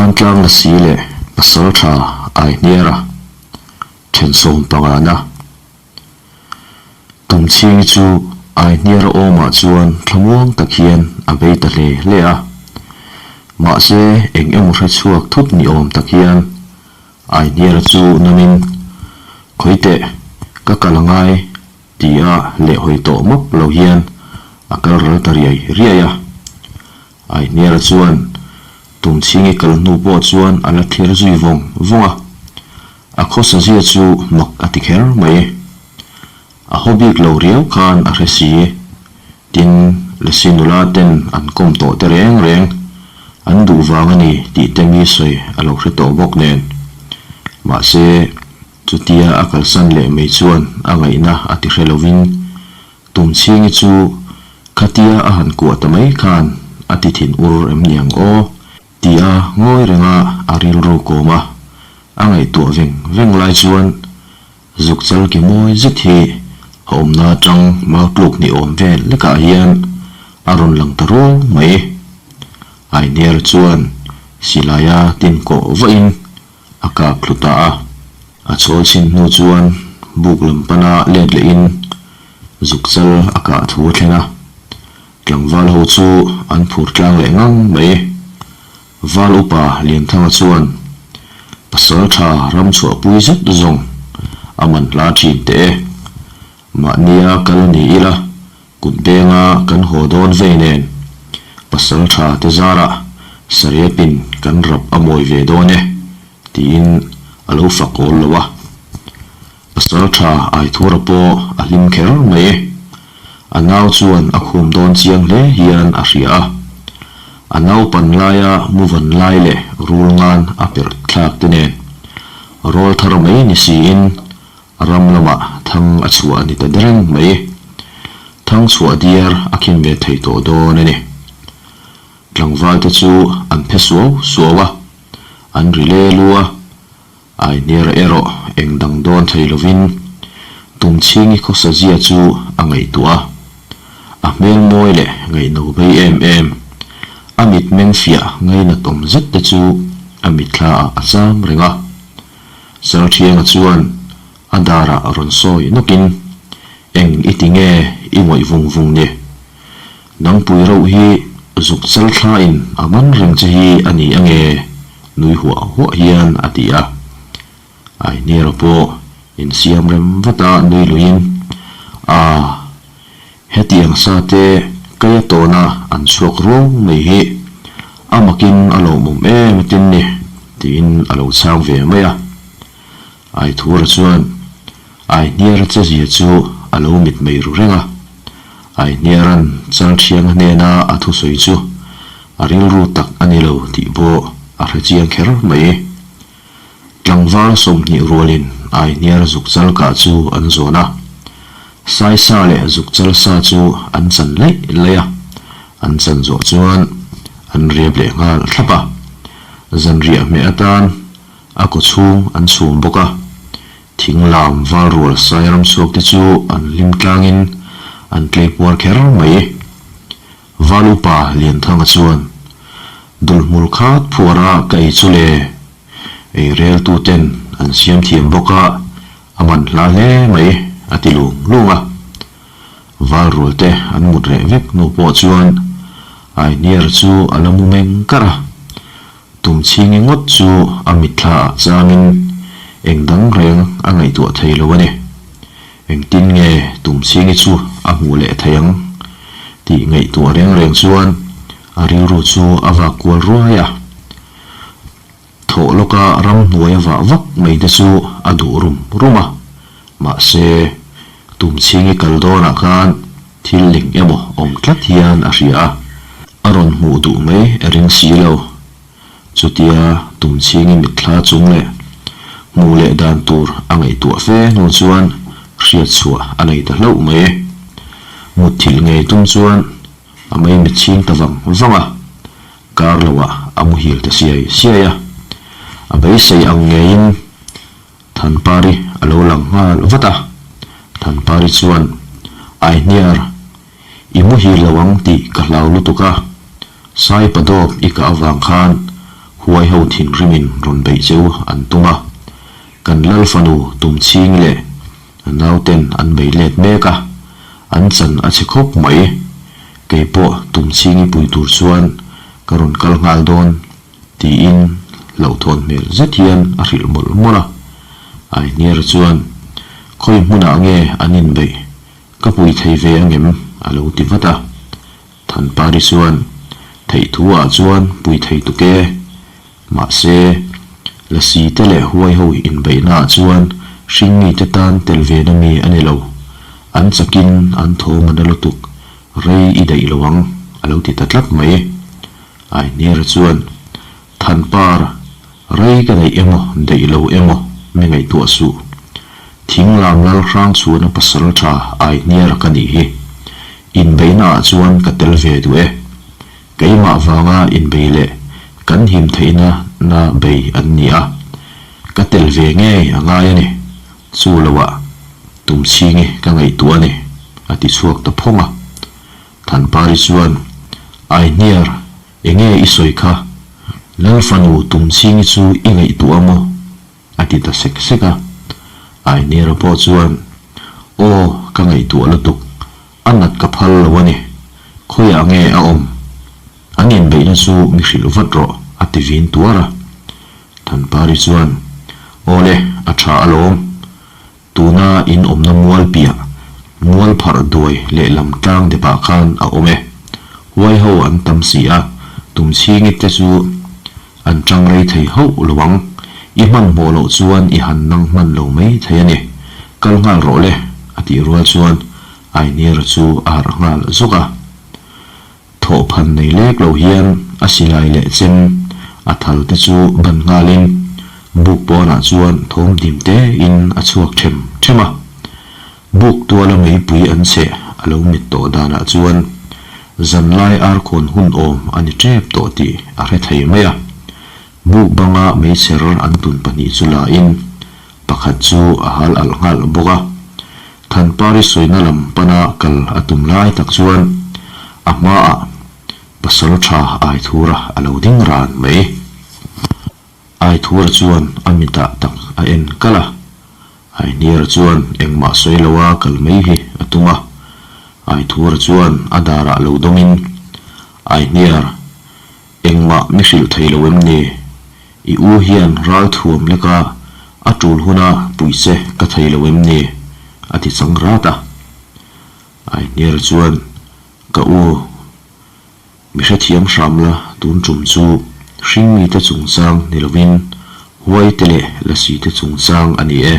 Thantlang Lasi leh Pasaltha Aihniara thensawm pangana Tumchhingi chu Aihniara awmah chuan thlamuang tak hian a bei ta hle hle a. Mahse eng emaw hre chhuak thut ni awm tak hian Aihniara chu namin, Khawiteh, ka kal angai ti a lehhawi tawh mawp lo hian a kal ral ta riai riai a. Aihniara chuan Tumchhingi kal hnu pawh chuan a la thlir zui vawng vawng a, a khawsa zia chu mak a ti kher mai. A haw bik lo riau khan a hre si. Tin, Lasi nula ten an kawm tawh te reng reng an duh vang a ni tih te mi sawi a lo hre tawh bawk nen. Mahse, chutia a kalsan leh mai chuan a ngaihna a ti hre lovin Tumchhingi chu khatia a han kuah ta mai khan a ti thin ur em ni ang aw? Tia ngawi renga a rilru kawm a, a ngaihtuah veng veng lai chuan zuk chal ki mawi zet hi a awmna atang mau tluk ni awm vel lekah hian a rawn lang ta ruau mai. Aihniar chuan silaia tin kawh vahin a kap thlu ta a. A chawl chhin hnu chuan buk lam pana let lehin zuk chal a kah thu a thlen a. Tlangval ho chu an phur tlang leh ngang mai. Val upa Lianthanga chuan pasal tha ram chhuahpui zet zawng a man hla thin teh e. Mahnia kal ni ila Kut benga kan haw dawn vei nen pasal tha te zarah sarepin kan rap a mawi ve dawn e tiin a lo fak awl lo a. Pasal tha Aithura pawh a hlim kher mai e. A nau chuan a khum dawn chiang hle hian a hria a. A naupan laia muvan lai leh rul ngan a perh thlak te nen rawl thar mai ni siin Ram lamah thang a chhuah a ni ta dereng mai. Thang chhuah diar a khin ve thei tawh dawn a ni. Tlangval te chu an phe suau suau a, an ri le lu a, Aihniara erawh eng dang dawn thei lovin Tumchhingi khawsa zia chu a ngaihtuah a. A hmel mawi leh ngaihno bei em em, a mitmeng fiah ngainat awm zet te chu a mitthla ah a cham reng a. Sarthianga chuan a darah rawn sawi nawkin, Eng i ti nge i ngawih vung vung ni? Nangpui reuh hi zuk chal thlain a man reng che hi a ni ange? nui huah huah hian a ti a. Aihniara pawh insiam rem vata nui luiin, Aa, hetiang sa te kaia tawna an chhuak ruau mai hi a makin a lawmawm em atin ni. Tiin a lo chhang ve mai a. Aithura chuan Aihniara che zia chu a lo mit mai ru reng a. Aihniaran Chalthianga hnena a thusawi chu a rilru tak a ni lo tih pawh a hre chiang kher mai. Tlangval 20 rualin Aihniara zuk chal kah chu an zawn a. Saisa leh zuk chal sa chu an chan laih laih a. An chan zawh chuan an riap leh nghal thlap a. Zanriah hmeh atan a kaw chhung an chhum bawk a, thing lam val rual sai ram chhuak te chu an hlim tlangin an tlei puar kher mai. Val upa Lianthanga chuan, Dulhmul khat phuara ka ei chu le, ei rel tu ten an siam thiam bawk a, a man hla hle mai, a ti lung lung a. Val rual te an mut reh vek hnu pawh chuan Aihniar chu a la mu meng kar a, Tumchhingi ngawt chu a mitthla ah changin eng dang reng a ngaihtuah thei lo a ni. Engtin nge Tumchhingi chu a hmuh leh thei ang tih ngaihtuah reng reng chuan a rilru chu a vak kual ruai a. Thawh lawka ramhnuai a vah vak mai te chu a duh rum rum a, mahse, Tumchhingi kal dawnah khan thil eng emaw awm tlat hian a hria a, a rawn hmuh duh mai a ring si lo. Chutia Tumchhingi mitthla chung leh hmuh leh dan tur a ngaihtuah fe hnu chuan hriat chhuah a nei ta hlauh mai. Mutthilh ngei tum chuan a mei mitchhing ta vang vang a. Kar loah a muhil ta siai siai a, a beisei ang ngeiin Thanpari a lo lang nghal vat a. Thanpari chuan, Aihniar, i muhil lo ang tih ka hlau lutuk a, Saipadawp i kah avang khan. Huai ho thinrimin rawn beih che u an tum a, kan lal fanu tumchhing leh a nauten an bei let mek a, an chan a chhe khawp mai. Kei pawh tumchhingi pui tur chuan ka rawn kal nghal dawn tiin hlauhthawn hmel zet hian a hrilh mawlh mawlh a. Aihniara chuan, Khawi hmunah nge an inbeih? Ka pui thei ve angem? a lo ti vat a. Thanpari chuan, Theih thu ah chuan pui thei tuk e. Mahse, Lasi te leh huai ho inbeihna ah chuan hringmi te tan tel ve na mi a ni lo. An chakin an thawm a na lutuk, rei i daih lo ang, a lo ti ta tlat mai. Ainira chuan, Thanpar, rei ka daih emaw daih lo emaw mi ngaihtuah suh. Thinglam lal hrang chhuana pasal tha Aihniara ka nih hi. Inbeihna ah chuan ka tel ve duh e. Keimah vanga inbei leh kan him theihna na bei an ni a. Ka tel ve ngei a ngai a ni. Chu loah tumchhingi ka ngaihtuah a ni, a ti chhuak ta phawng a. Thanpari chuan, Aihniar, enge i sawi kha? Lal fanu tumchhingi chu i ngaihtuah maw? A ti ta sek sek a. Ainira pawh chuan, Aw, ka ngaihtuah lutuk. A nat ka phal lo a ni. Khawiah nge a awm? An inbeihna chu mi hrilh vat rawh, a ti vin tuar a. Thanpari chuan, Aw le, a tha alawm. Tuna in awmna mual piah, mual pharh duai lehlam tlang depah khan a awm e. Huai ho an tam si a, tumchhingit te chu an tang rei thei hauh lo ang. I hmanhmawh loh chuan i han nang hman lo mai thei a ni. Kal nghal rawh le, a tih rual chuan Ainiera chu a harh nghal zawk a. Thawhphan nei lek lo hian a silai leh chem a thal te chu ban nghalin buk pawnah chuan thawm dim te in a chhuak them them a. Buk tuala meipui an cheh a lo mit tawh danah chuan zanlai arkhawn hun awm a ni tep tawh tih a hre thei mai a. Buk banga meichher an tun pahnih chu la in pakhat chu a hal alh nghal bawk a. Thanpari sawina lam pana kal a tum lai tak chuan a hmaah pasal tha Aithura a lo ding ran mai. Aithura chuan a mitah tak a en kal a, Aihniara chuan engmah sawi loa kal mai hi a tum a. Aithura chuan a darah lo dawngin, Aihniar, Engmah mi hrilh thei lo em ni? I u hian ral thuam lek a, a tul huna puih che ka thei lo em ni? a ti chang rat a. Aihniar chuan, Ka u, mi hrethiam hram la, tun tum chu hringmite chungchang ni lovin huaite leh lasite chungchang a ni e,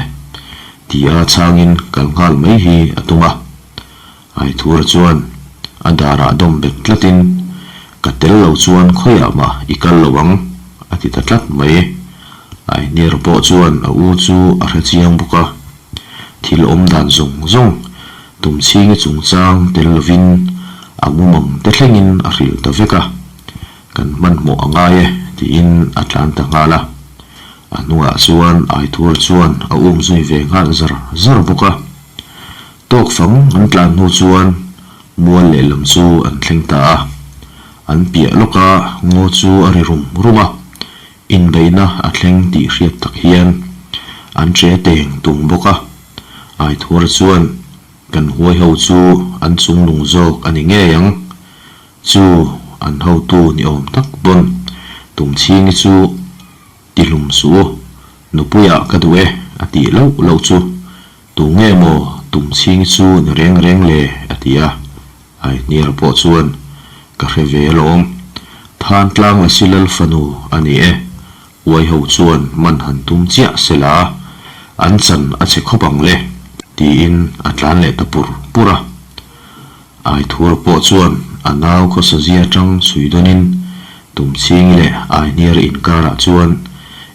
tia chhangin kal nghal mai hi a tum a. Aithura chuan a darah dawm bet tlatin, Ka tel lo chuan khawiah mah i kal lo ang, a ti ta tlat mai. Aihniar pawh chuan a u chu a hre chiang bawk a, thil awm dan zawng zawng tumchhingi chungchang tel lovin a mumang te thlengin a hrilh ta vek a, Kan hmanhmawh a ngai e, tiin a tlan ta nghal a. A hnungah chuan Aithura chuan a um zui ve nghal zar zar bawk a. Tawk fang an tlan hnu chuan mual lehlam chu an thleng ta a, an piah lawka ngaw chu a ri rum rum a, inbeihna a thleng tih hriat tak hian an che teng tung bawk a. Aithura chuan kan huai ho chu an chunglung zawk a ni ngei ang, chu an hotu ni awm tak pawn Tumchhingi chu ti hlum suh u, nupuiah ka duh e a tih loh loh chu Tu nge maw tumchhing chu ni reng reng le? a ti a. Aihniar pawh chuan, Ka hre ve alawm. Thantlang Lasi Lal fanu a ni e. Uaiho chuan man han tum chiah se la, an chan a chhe khawp ang le, tiin a tlan leh ta pur pur a. Aithur pawh chuan a nau khawsazia atang chhui dawnin Tumchhingi leh Aihniar inkarah chuan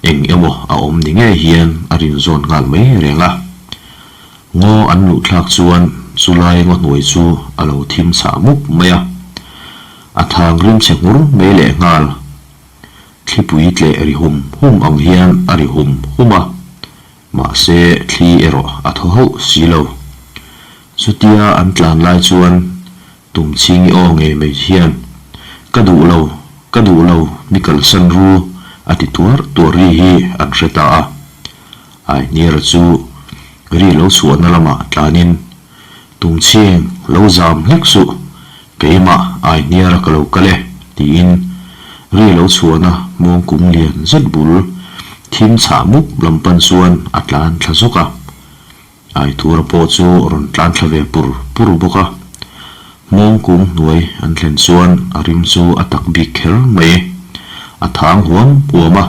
eng emaw a awm ni ngei hian a rin zawn nghal mai reng a. Ngaw an luh thlak chuan chulai ngaw hnuai chu a lo thim chhah mup mai a. A thang rim chhe nghur mai leh nghal. Thlipui tleh ri hum hum ang hian a ri hum hum a. Mahse, thli erawh a thaw hauh si lo. Chutia an tlan lai chuan Tumchhingi aw ngei mai hian, Ka duh lo, ka duh lo, mi kalsan ru, A ti tuar tuar ri hi an hre ta a. Aihniara chu ri lo chhuahna lamah tlanin, Tumchhing, lo zam hlek suh, keimah Aihniara ka lo kal e, tiin ri lo chhuahna mawngkum lian zet bul thim chhah mup lam pan chuan a tlan thla zawk a. Aithura pawh chu rawn tlan thla ve pur pur bawk a, hmawng kung hnuai an thlen chuan a rim chu a tak bik kher mai. A thang huam huam a,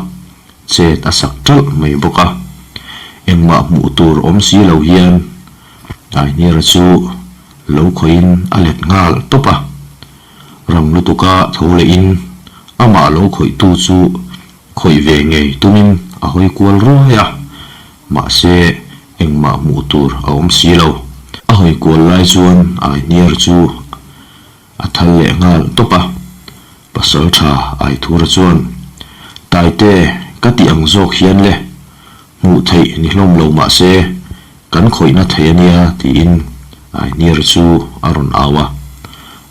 chet a sak ṭalh mai bawk a. Engmah hmuh tur awm si lo hian Aihniara chu lo khawihin a let nghal tawp a. Rang lutuka tho lehin amah lo khawihtu chu Khawih ve ngei tumin a hawi kual ruai a, mahse engmah hmuh tur a awm si lo. A hawi kual lai chuan Aihniar chu a thal leh nghal tawp a, Pasal tha Aithura chuan, Taite, ka tih ang zawk hian le, hmuh theih ni hlawm lo mahse kan khawihna thei a nia tiin Aihniar chu a rawn au a.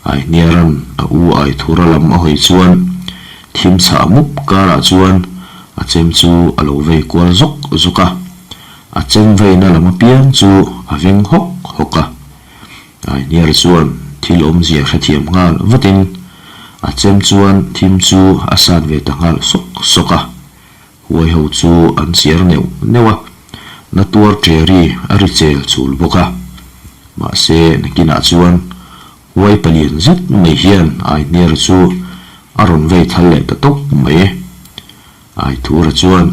Aihniaran a u Aithura lam a hawi chuan thim chhah mup karah chuan a chem chu a lo vei kual zawk zawk a, a chem veina lam apiang chu a veng hawk hawk a. Aihniar chuan thil awmzia hrethiam nghal vatin a chem chuan thim chu a sat ve ta nghal sawk sawk a. Huai ho chu an chiar neuh neuh a, na tuar ṭe ri a ri chel chul bawk a. Mahse, nakinah chuan huai palian zet mai hian Aihniara chu a rawn vei thal leh ta tawp mai. Aithura chuan,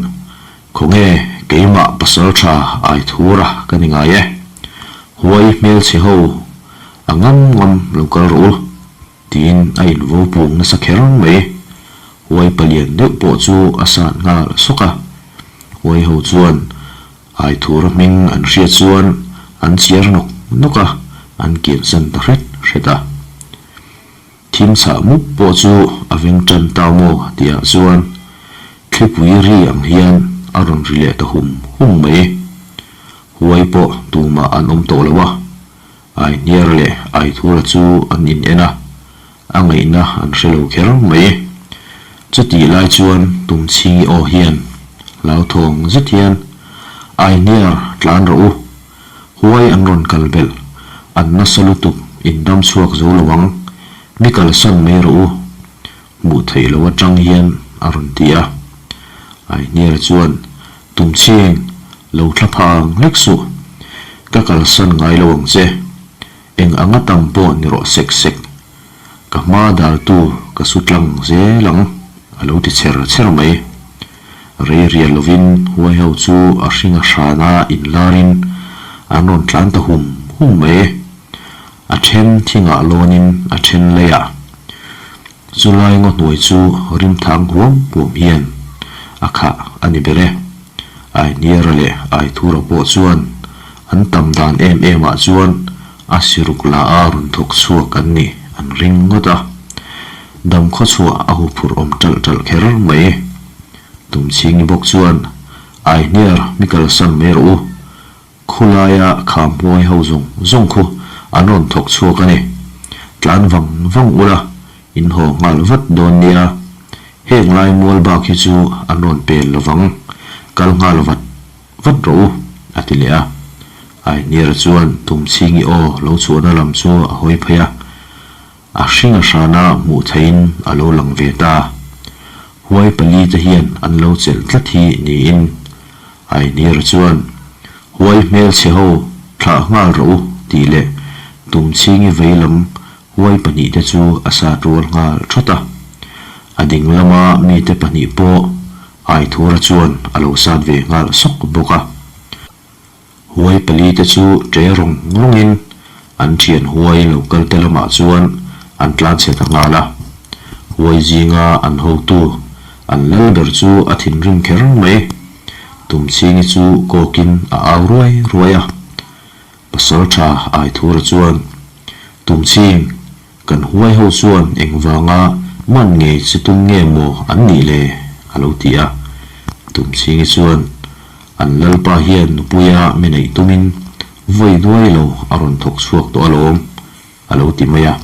Khawnge, keimah pasalṭha Aithura ka ni ngai e. Huai hmelchhe ho a ngam ngam lo kal rawh u. Tiin a invo pung nasa kher mai. Huai palian deuh pawh chu a sat nghal sawk a. Huai ho chuan Aithura hming an hriat chuan an chiar nawk nawk a, an kiansan ta hret hret a. Thim chhah mup pawh chu a veng tan ta maw tihah chuan thlipui ri ang hian a rawn ri leh ta hum hum mai. Huai pawh tumah an awm tawh lo a. Aihniar leh Aithura chu an in en a, a ngaihna an hre lo kher mai. Chutih lai chuan Tumchhingi aw hian hlauthawng zet hian, Aihniar, tlan rawh u. Huai an rawn kal belh, an nasa lutuk in dam chhuak zo lo ang, mi kalsan mai rawh u. Hmuh theih loh atang hian a rawn ti a. Aihniar chuan, Tumchhing, lo thla phang hlek suh. Ka kalsan ngai lo ang che. Eng anga tam pawh ni rawh sek sek. Ka hma daltu ka su tlang zel ang, a lo ti chher chher mai. Rei rial lovin huai ho chu a hringa hrana inlarin an rawn tlan ta hum hum mai. A then thingah lawnin a then leiah. Chulai ngaw hnuai chu rimthang huam huam hian a khah a ni ber e. Aihniara leh Aithura pawh chuan an tam dan em em ah chuan a siruk la a rawn thawk chhuak an nih an ring ngawt a. Dam khawchhuah a huphurh awm ṭalh ṭalh kher mai. Tumchhingi bawk chuan, Aihniar mi kalsan mai rawh u. Khulaia kham huai ho zawng zawng khu an rawn thawk chhuak a ni. Tlan vang vang ula, in haw nghal vat dawn nia. Heng lai mual bak hi chu an rawn pel lo vang, kal nghal vat vat rawh u, a ti leh a. Aihniara chuan Tumchhingi aw lo chhuahna lam chu a hawi phei a. A hring a hrana hmuh theihin a lo lang ve ta. Huai palite hian an lo chelh tlat hi niin Ainira chuan, Huai hmelchhe ho thlah nghal rawh u tih leh Tumchhingi vei lam huai pahnihte chu a sat rual nghal thawt a. A ding lama mite pahnih pawh Aithura chuan a lo sat ve nghal sawk bawk a. Huai pali te chu ṭe rawng rawngin an ṭhian huai lo kal te lamah chuan an tlan chhe ta nghal a. Huai zinga an hotu an lal ber chu a thinrim kher mai. Tumchhingi chu kawkin a au ruai ruai a. Pasalṭha Aithura chuan, Tumchhing, Kan huai ho chuan engvanga man ngei che tum nge maw an nih le? a lo ti a. Tumchhingi chuan an lalpa hian nupuia mi neih tumin vawi duai lo a rawn thawk chhuak tawh alawm a lo ti mai a.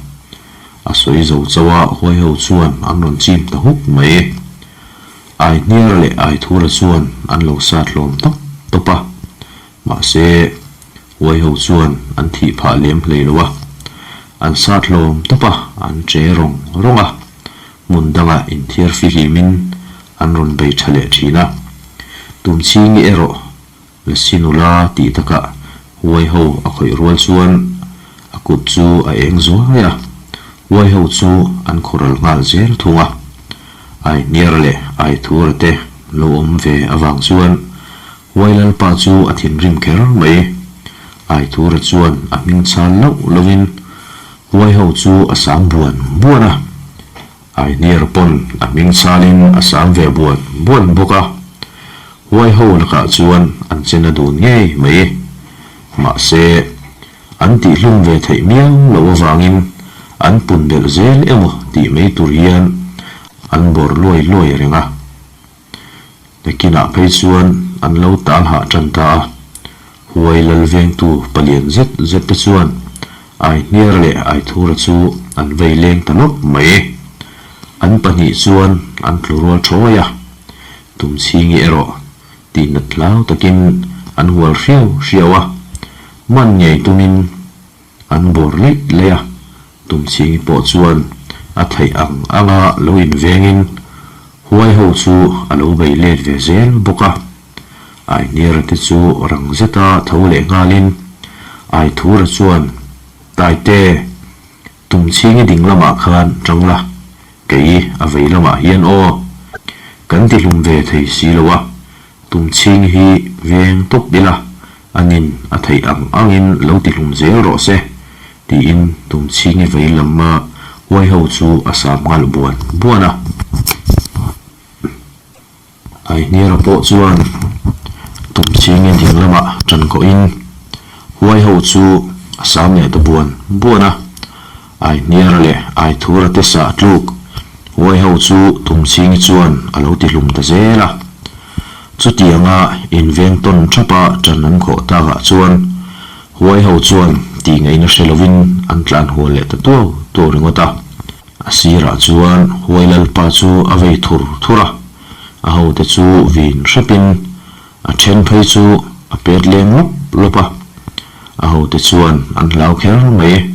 A sawi zo chauh a huai ho chuan an rawn chim ta huk mai. Aihniara leh Aithura chuan an lo sat hlawm tawp tawp a, mahse huai ho chuan an thih phah lem hlei lo a, an sat hlawm tawp a, an che rawng rawng a, hmun dangah inthiar fihlimin an rawn bei tha leh thin a. Tumchhingi erawh Lasi nula tih takah huai ho a khawih rual chuan a kut chu a eng zuai a, huai ho chu an khawral nghal zel thung a. Aihniara leh Aithura te lo awm ve avang chuan huai lalpa chu a thinrim kher mai. Aithura chuan a hming chhal loh lovin huai ho chu a sang buan buan a. Aihniar pawn a hming chalin a sang ve buan buan bawk a, huai ho lakah chuan an che na dun ngei mai. Mahse, an tihhlum ve theih miau loh avangin an pun belh zel emaw tih mai tur hian an bawr luai luai reng a. Nakinah phei chuan an lo tal hah tan ta a, huai lal vengtu palian zet zet te chuan Aihniara leh Aithura chu an vei leng ta lawp mai. An pahnih chuan an tlu rual thawi a, Tumchhingi erawh tihnat hlau takin an hual hriau hriau a, man ngei tumin An bawr laih laih a, Tumchhingi pawh chuan a theih ang anga lo invengin huai ho chu a lo bei let ve zel bawk a. Aihniara te chu rang zeta tho leh nghalin Aithura chuan, Taite, Tumchhingi ding lamah khan tang la, kei a vei lamah hian aw, kan tihlum ve thei si lo a, Tumchhing hi veng tawp ila, a nin a theih ang angin lo tihlum zel rawh se, tiin Tumchhingi vei lama huai ho chu a sam nghal buan buan a. Aihniara pawh chuan Tumchhingi ding lamah ṭan kawhin huai ho chu a sam leh ta buan buan a. Aihniara leh Aithura te sah tluk huai ho chu Tumchhingi chuan a lo tihlum ta zel a. Chutianga inveng tawn thapa ṭan an khawh takah chuan huai ho chuan tih ngaihna hre lovin an tlan hual leh ta tuau tuau ringawt a. A sirah chuan huai lalpa chu a vei thur thur a, a hote chu vin hrepin a then phei chu a pet leng lawp lawp a. A hote chuan an hlau kher mai.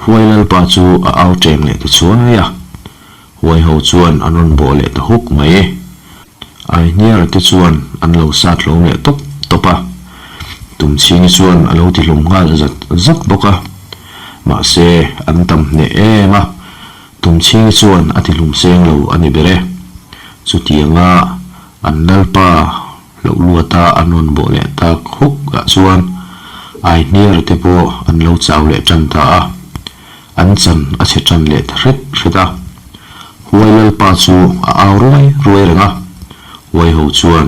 Huai lalpa chu a au ṭeng leh ta chuai a. Huai ho chuan an rawn bawh leh ta huk mai. Aihniara te chuan an lo sat hlawm leh tawp tawp a. Tumchhingi chuan a lo ti hlawm nghal zat zat bawk a. Mahse, an tam hneh em a, Tumchhingi chuan a ti hlum seng lo a ni ber e. Chutianga an lalpa hloh luata an rawn bawh leh tak huk ah chuan Aihniara te pawh an lo chau leh tan ta a. An chan a chhe tan leh ta hret hret a. Huai Lalpa chu a au ruai ruai reng a. Huai ho chuan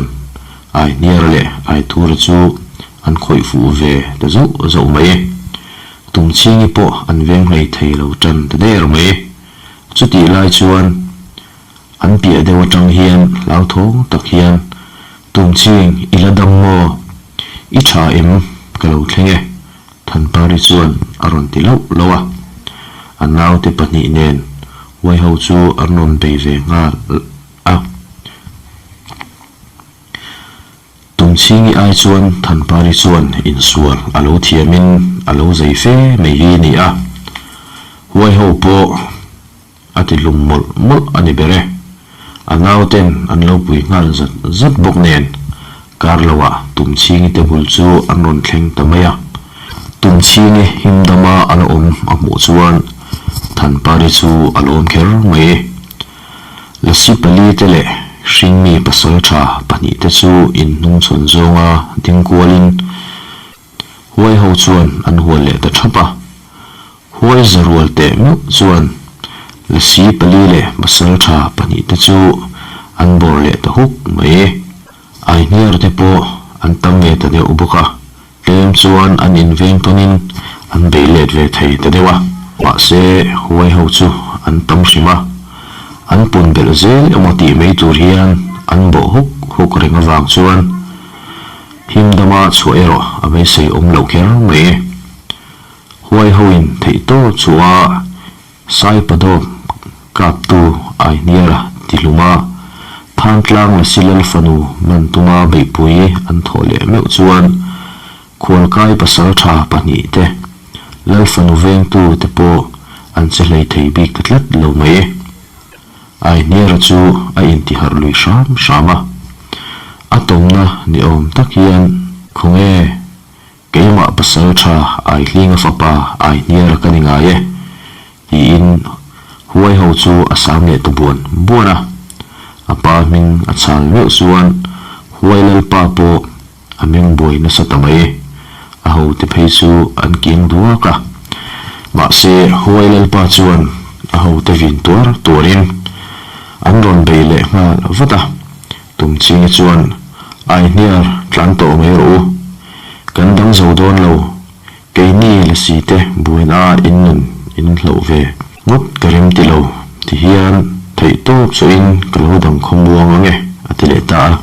Aihniara leh Aithura chu an khawih fuh ve ta zauh zauh mai. Tumchhingi pawh an veng hlei thei lo tan ta der mai. Chutih lai chuan an piah deuh atang hian hlauthawng tak hian, Tumchhing, i la dam maw? I tha em? Ka lo thleng e. Thanpari chuan a rawn ti lauh lauh a, a naute pahnih nen huai ho chu an rawn bei ve nghal a. Tumchhingi ai chuan Thanpari chuan insual a lo thiamin a lo zei fe mai hi a ni a, huai ho pawh A ti hlum mawlh mawlh a ni ber e. A nauten an lo pui nghal zat zat bawk nen kar loah Tumchhingi te bul chu an rawn thleng ta mai a. Tumchhingi him dama a la awm a hmuh chuan Thanpari chu a lawm kher mai. Lasi pali te leh hringmi pasaltha pahnihte chu inhnungchhawn zawnga ding kualin Huai ho chuan an hual leh ta thap a, huai za rual teh meuh chuan lasi pali leh pasal tha pahnih te chu an bawr leh ta huk mai. Aihniar te pawh an tam ve ta deuh bawk a, tlem chuan an inveng tawnin an bei let ve thei ta deuh a. Mahse, huai ho chu an tam hrim a, an pun belh zel emaw tih mai tur hian an bawh huk huk reng avang chuan Him dama chhuah erawh a beisei awm loh kher mai e. Huai hoin theih tawp chhuah a Saipadawp kaptu Aihniara ti hlum a. Thantlang Lasi Lal fanu man tuma beihpui an thawh leh meuh chuan Khualkai pasaltha pahnihte, Lal fanu vengtu te pawh an che hlei thei bik ta tlat lo mai. Aihniara chu a intiharh lui hram hram a. A tawmna ni awm tak hian, Khawnge, keimah pasaltha Aihlinga fapa Aihniara ka ni ngai e, tiin huai ho chu a sang leh ta buan buan a. A pa hming a chhal meuh chuan huai lalpa pawh A meng buai nasa ta mai. A hote phei chu an kiang duak a. Mahse, Huai Lalpa chuan a hote vin tuar tuarin an rawn bei leh nghal vat a. Tumchingi chuan, Aihniar tlan tawh mai rawh u. Kan dang zo dawn lo. Keini lasi te buaina in nun in hloh ve ngawt ka rem ti lo ti hian theih tawp chawhin ka lo dang khawmuang ang e a ti leh ta a.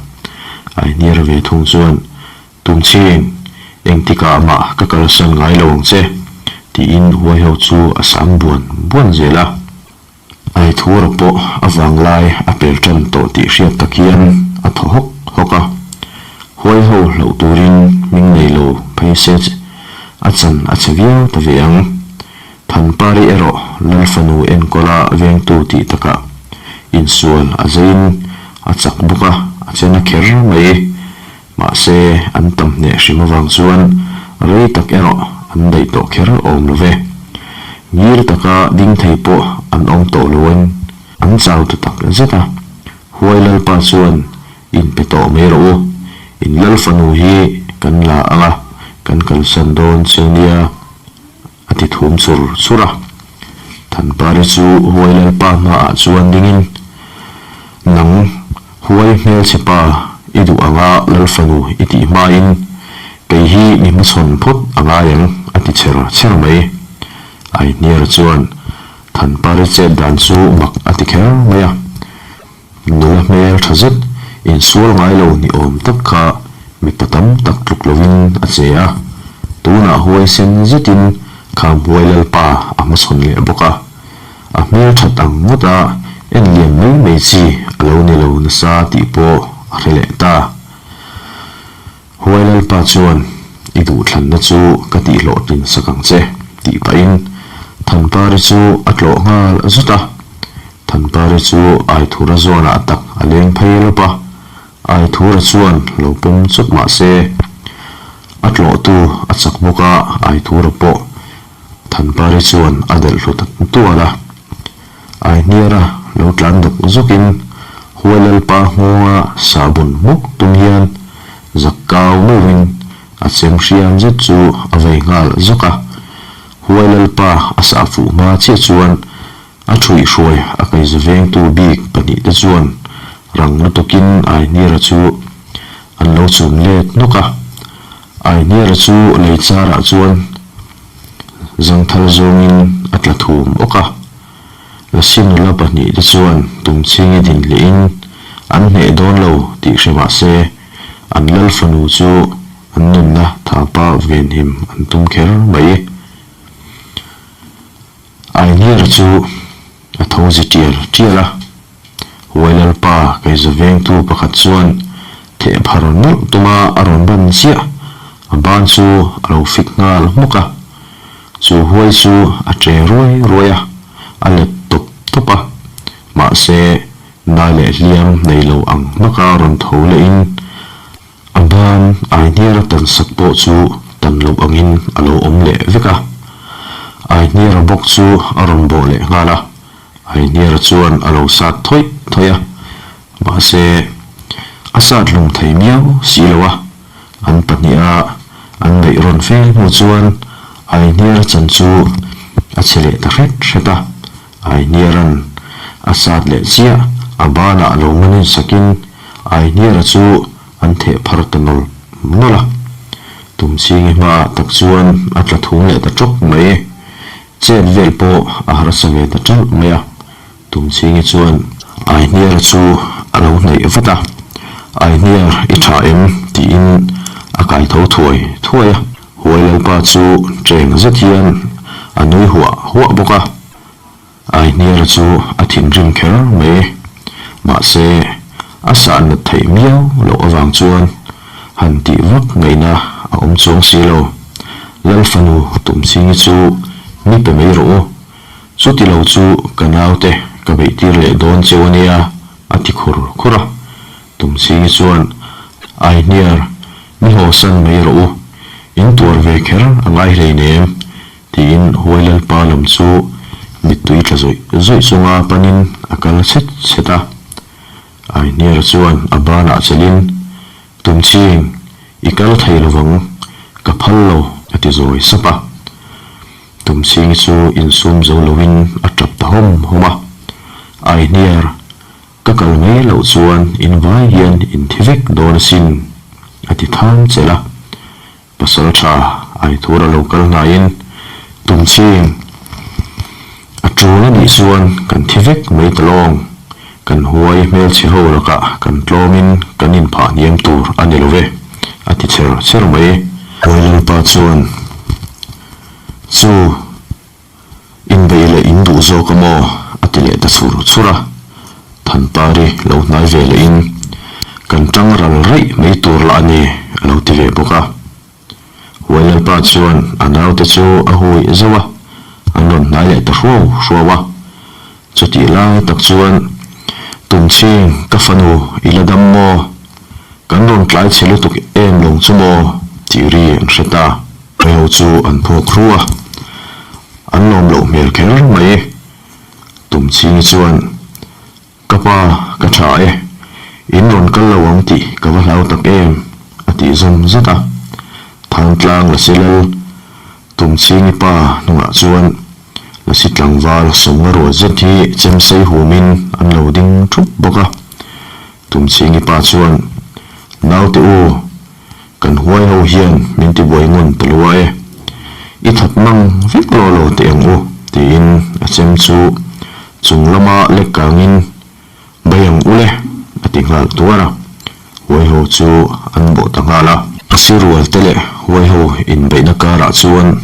Aihniara ve thung chuan Tumchhin, engtikah mah ka kalsan ngai lo ang che tiin huaiho chu a sang buan buan zel a. Aithura pawh a vanglai a pel tan tawh tih hriat tak hian a thaw hawk hawk a. Huai ho hlauh turin hming nei lo phei se a chan a che viau ta ve ang. Thanpari erawh Lal fanu enkawla vengtu tih takah insual a zeiin a chak bawk a, a che na kher mai. Mahse an tam hneh hrim avang chuan rei tak erawh an daih tawh kher awm lo ve. Ngil taka ding thei pawh an awm tawh loin an chau ta tak zet a. Huai Lalpa chuan in pe tawh mai rawh u, in Lal fanu hi kan la ang a, kan kalsan dawn che nia a ti thum chur chur a. Thanpari chu Huai Lalpa hmaah chuan dingin, Nang Huai hmelchhe pa i duh anga Lal fanu i tih hmain kei hi mi hmachhawn phawt a ngai ang a ti chher chher mai. Aihniara chuan Thanpari chet dan chu mak a ti kher mai a. Nula hmel tha zet insual ngai lo ni awm tak kha mipa tam tak tluk lovin a che a. Tunah huaisen zetin Khamhuai Lalpa a hmachhawn leh bawk a. A hmel that ang ngawt a, en lian mai mai chi a lo ni lo nasa tih pawh a hre leh ta. Huai Lalpa chuan, I duhthlanna chu ka tihhlawhtlin sak ang che, tih pahin Thanpari chu a tlawh nghal zut a. Thanpari chu Aithura zawnah tak a leng phei lawp a, Aithura chuan lo pawm chawt mah se, a tlawhtu a chak bawk a, Aithura pawh Thanpari chuan a delh hlu ta tual a. Aihniara lo tlan dawk zawkin Huai Lalpa nghawnga sahbun hmuk tum hian zak kau meuhin a chem hriam zet chu a vei nghal zawk a. Huai Lalpa a sah fuh hma chiah chuan a thuihhruai a kaiza vengtu bik pahnihte chuan rang lutukin Aihniara chu an lo chum let nawk a. Aihniara chu lei charah chuan Zangthal zawngin a tla thum awk a, Lasi nula pahnihte chuan tumchhingi din hlihin an hneh dawn lo tih hre mah se, an lal fanu chu an nunna thapa venhim an tum kher mai. Aihniara chu a tho zi tial tial a. Huai Lalpa keiza vengtu pakhat chuan theh phar nawlh tuma a rawn ban chiah, a ban chu a lo fik nghal hmawk a. Chu huai chu a che ruai ruai a, a let tawp tawp a. Mahse, nai leh hliam nei lo ang hmaka rawn tho lehin a ban Aihniara tan sak pawh chu tan loh angin a lo awm leh vek a. Aihniara bawk chu a rawn bawh leh nghal a. Aihniara chuan a lo sat thawih thawih a, mahse a sat hlum thei miau si lo a, an pahniha an beih rawn fe hnu chuan Aihniara chan chu a che leh ta hret hret a, Aihniara'n a sat leh chiah a banah lo manin sakin Aihniara chu an theh phar ta nawlh nawlh a, Tumchhingi hmaah tak chuan a tla thum leh ta tawk mai. Chet vel pawh a harsa ve ta ṭalh mai a, Tumchhingi chuan Aihniara chu a lo hnaih vat a, Aihniar i ṭha em? tiin a kai tho thuai thuai a. Huai Lalpa chu ṭeng zet hian a nui huah huah bawk a, Aihniara chu a thinrim kher mai. Mahse. A sah nat theih miau loh avang chuan han tih vak ngaihna a awm chuang si lo. Lal fanu Tumchhingi chu mi pe mai rawh u, chuti lo chu ka naute ka beihtir leh dawn cheu a nia, a ti khur khur a. Tumchhingi chuan, Aihniar, mi hawsan mai rawh u, in tuar ve kher a ngai hleinem, tiin Huai Lalpa lam chu mittui tla zawih zawih chunga panin a kal chhet chhet a. Aihniar chuan a banah chelin, Tumchhing, i kal thei lovang, ka phal lo, a ti zawi sap a. Tumchhingi chu insum zo loin a tap ta hawm hawm a. Aihniar, Ka kal mai loh chuan in vai hian in thi vek dawn asin, a ti tham chelh a. Pasal tha Aithur a lo kal hnaiin, Tumching, a tul a nih chuan kan thi vek mai ta lawng, kan huai hmelchhe ho lakah kan tlawmin kan inphah hniam tur a ni lo ve, a ti cher cher mai. Huai Lalpa chuan, Chu, Inbeih leh in duh zawk a maw? a ti leh ta chhur chhur a. Thanpari lo hnai ve leh in, Kan tang ral raih mai tur lah a ni, a lo ti ve bawk a. Huai Lalpa chuan a naute chu a hui zauh a, an rawn hnai leh ta hruau hruau a. Chutih lai tak chuan, Tumchhing, ka fanu, i la dam maw? Kan rawn tlai chhe lutuk em lawng chu maw? tih ri an hre ta. Ho chu an phawk hru a, an lawm loh hmel kher mai. Tumchhingi chuan, Ka pa, ka tha e, in rawn kal lo ang tih ka va hlau tak em, a tih zawm zat a. Thangtlang Lasi Lal Tumchhingi pa hnungah chuan Lasi tlangval sawmna rual zet hi chemsei humin an lo ding thup bawk a. Tumchhingi pa chuan, Naute u, Kan huai ho hian min ti buai ngawn ta lua e. I that mang vek law lo teh ang u, tiin a chem chu chung lama lek kangin Bai ang u le, a ti nghal tuar a. Huai ho chu an bawh ta nghal a. A sirual te leh huai ho inbeihna karah chuan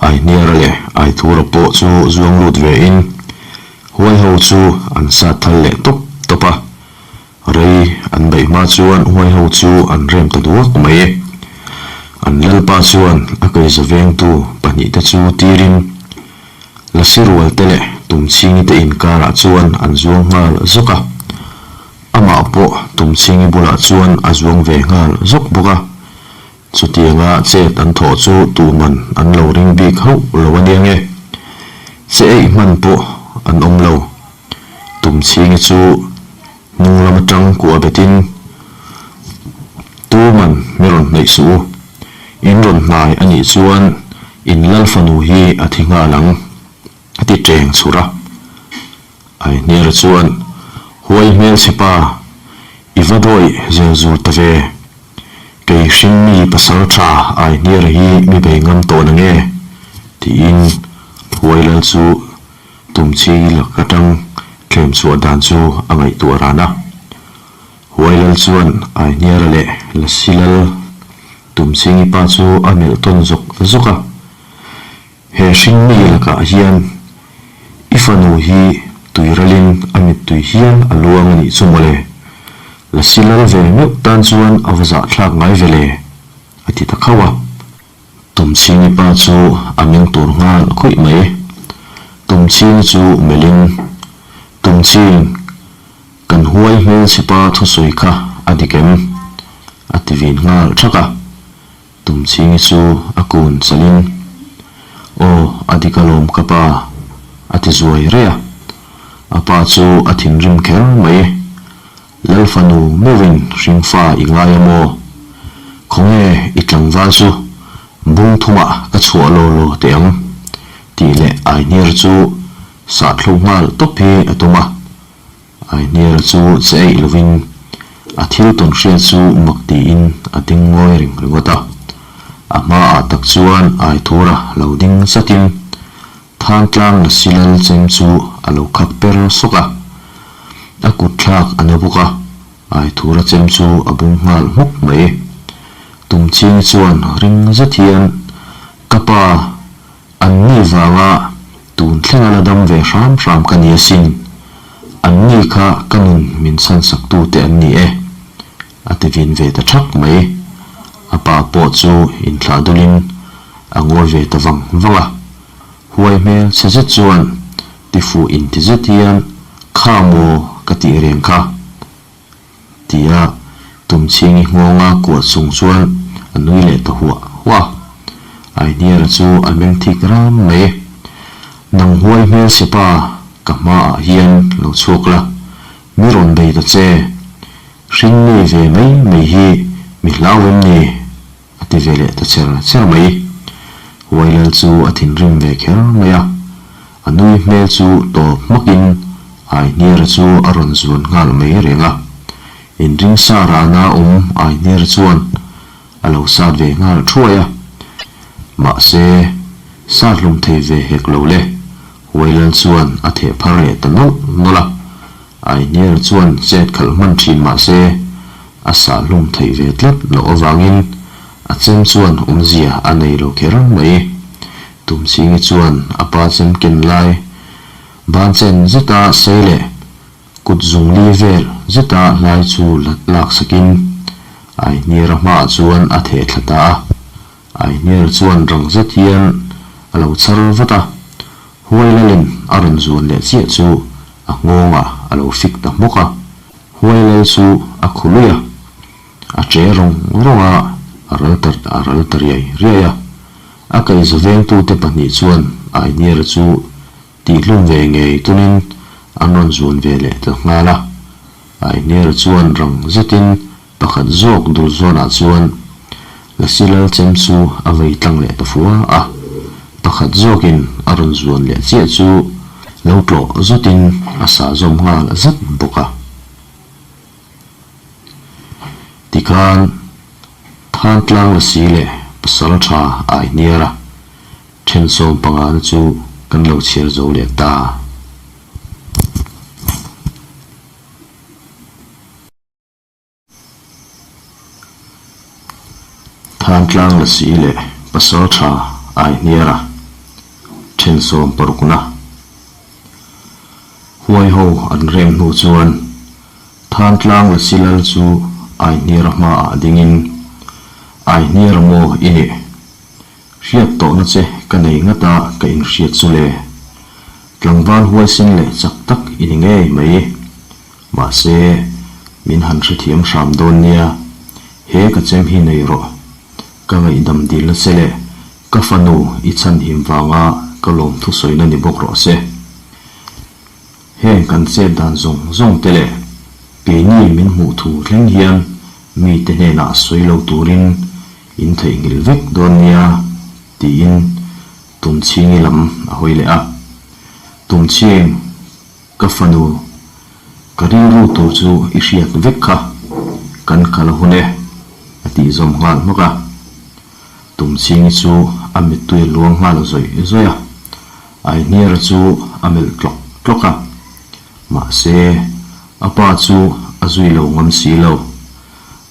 Aihniara leh Aithura pawh chu zuang lut vein huai ho chu an sat thal leh tawp tawp a. Rei an beih hma chuan huai ho chu an rem ta duak mai e. An lalpa chuan a keiza vengtu pahnihte chu tirin Lasi rualte leh Tumchhingi te inkarah chuan an zuang nghal zawk a. Amah pawh Tumchhingi bulah chuan a zuang ve nghal zawk bawk a. Chutianga chet an thawh chu tuman an lo ring bik hauh lo a nia nge. Che eih hman pawh an awm lo. Tumchhingi chu hnung lam atang kuah betin, Tuman mi rawn hnaih suh u, in rawn hnai a nih chuan in lal fanu hi a thi nghal ang, a ti teng chhur a. Aihniara chuan, Huai hmelchhe pa, i va dawih zel zur ta ve. Kei hringmi pasal tha Aihniara hi mi bei ngam tawh na nge? tiin Huai lal chu Tumchhingi lak atang thlem chhuah dan chu a ngaihtuah ran a. Huai lal chuan Aihniara leh Lasi lal Tumchhingi pa chu a melh tawn zawk zawk a. He hringmi lakah hian i fanu hi tuiralin a mittui hial a luang a nih chu mawle. Lasi lal ve meuh tan chuan a va zahthlak ngai ve le, a ti ta khauh a. Tumchhingi pa chu a meng tur nghal khawih mai. Tumchhingi chu melhin, Tumchhing, kan huai hmelchhe pa thusawi kha a dik em? a ti vin nghal thak a. Tumchhingi chu a kun chalhin, Aw, a dik alawm ka pa, a ti zuai rei a. A pa chu a thinrim kher mai. Lal fanu meuhin hringfa i ngai a maw? Khawnge i tlangval chu bung thumah ka chhuah law law teh ang? Tih leh Aihniar chu sah thluk nghal tawp hi a tum a. Aihniara chu che eih lovin a thil tawn hriat chu mak tiin a ding ngawi reng ringawt a. A hmaah tak chuan Aithura lo ding chatin Thantlang Lasi Lal chem chu a lo khak per sawk a, a kut thlak a na bawk a, Aithura chem chu a bung nghal hmuk mai. Tumchhingi chuan ring zet hian, Ka pa, an ni vanga tun thlenga la dam ve hram hram ka ni asin. Anni kha ka nun min chhansaktute an ni e, a ti vin ve ta thak mai. A pa pawh chu inthlah dulin a ngawi ve ta vang vang a. Huai hmel chhe zet chuan tifuh inti zet hian, Kha maw ka tih reng kha? Tia Tumchhingi nghawnga kuah chung chuan a nui leh ta huah huah a. Aihniara chu a meng thik ram mai. Nang huai hmel chhe pa, ka hmaah hian lo chhuak la, mi rawn bei ta che. Hringmi ve mai mai hi mi hlau em ni? A ti ve leh ta cher cher mai. Huailal chu a thinrim ve kher mai a, a nui hmel chu tawp hmakin Aihniara chu a rawn zuan nghal mai reng a. Inring sa rana awm Aihniara chuan a lo sat ve nghal thuai a. Mahse, sat hlum thei ve hek lo le, Huailal chuan a theh phar leh ta nawlh nawlh a. Aihniara chuan chet khalh hman thin mahse, a sah hlum theih ve tlat loh avangin a chem chuan awmzia a nei lo kher mai. Tumchhingi chuan a pa chem ken lai ban chen zeta sei leh kut zungli vel zeta hlai chu lak sakin Aihniara hmaah chuan a theh thla ta a. Aihniara chuan rang zet hian a lo chhar vat a, Huailalin a rawn zuan leh chiah chu a nghawngah a lo fik ta hmawk a. Huailal chu a khu lui a, a che rawng rawng a, a ral ta a ral ta riai riai a. A kaihza vengtute pahnih chuan Ainiara chu tihhlum ve ngei tunin an rawn zuan ve leh ta nghal a. Ainiara chuan rang zetin pakhat zawk dul zawnah chuan Lasi lal chem chu a vei tlang leh ta fua a. Pakhat zawkin a rawn zuan leh chiah chu lo tlawh zawtin a sah zawm nghal zat bawk a. Tikhan Thantlang Lasi leh Pasal Tha Aihniara thensawm pangana chu kan lo chhiar zo leh ta. Thantlang Lasi leh Pasal Tha Aihniara thensawm parukna huai ho an rem hnu chuan Thantlang Lasi lal chu Aihniara hmaah dingin, Aihniara maw i nih? Hriat tawhna che ka nei ngat a ka inhriat chu le. Tlangval huaisen leh chak tak i ni ngei mai. Mahse, min han hrethiam hram dawn nia, he ka chem hi nei rawh. Ka ngaihdam dilna che leh ka fanu i chhanhim vanga ka lawm thusawina ni bawk rawh se. Heng kan chet dan zawng zawng te leh keini min hmuh thu thleng hian mite hnenah sawi lo turin in theihnghilh vek dawn nia tiin Tumchhingi lam a hawi leh a. Tumchhing. Ka fanu, ka rilru tur chu i hriat vek kha, kan kal a hun e, a tih zawm nghal hmak a. Tumchhingi chu a mittui a luang nghal zawih zawih a, Aihniara chu a melh tlawk tlawk a. Mahse, a pa chu a zui lo ngam si lo.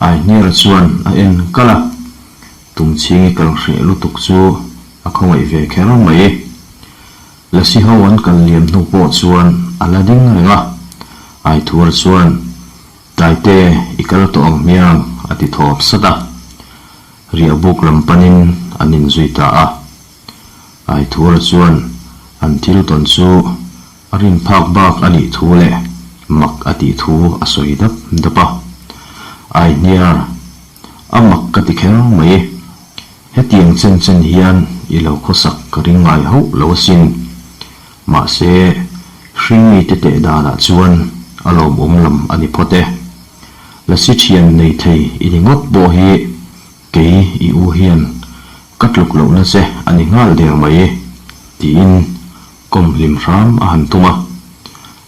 Aihniara chuan a en kal a, Tumchhingi kal hreh lutuk chu a khawngaih ve kher mai. Lasi ho an kal liam hnu pawh chuan a la ding reng a, Aithura chuan, Taite, i kal tawh ang hmiang, a ti thawp sat a. Riahbuk lam panin an inzui ta a. Aithura chuan an thil tawn chu a rin phak bak a nih thu leh mak a tih thu a sawi dap dap a. Aihniar, a mak ka ti kher mai. Hetiang chen chen hian i lo khawsak ka ring ngai hauh lo asin. Mahse, hringmite teh danah chuan a lawmawm lam a ni phawt e. Lasi thian nei thei i ni ngawt pawh hi kei i u hian ka tluk lohna che a ni nghal der mai, tiin kawm hlim hram a han tum a.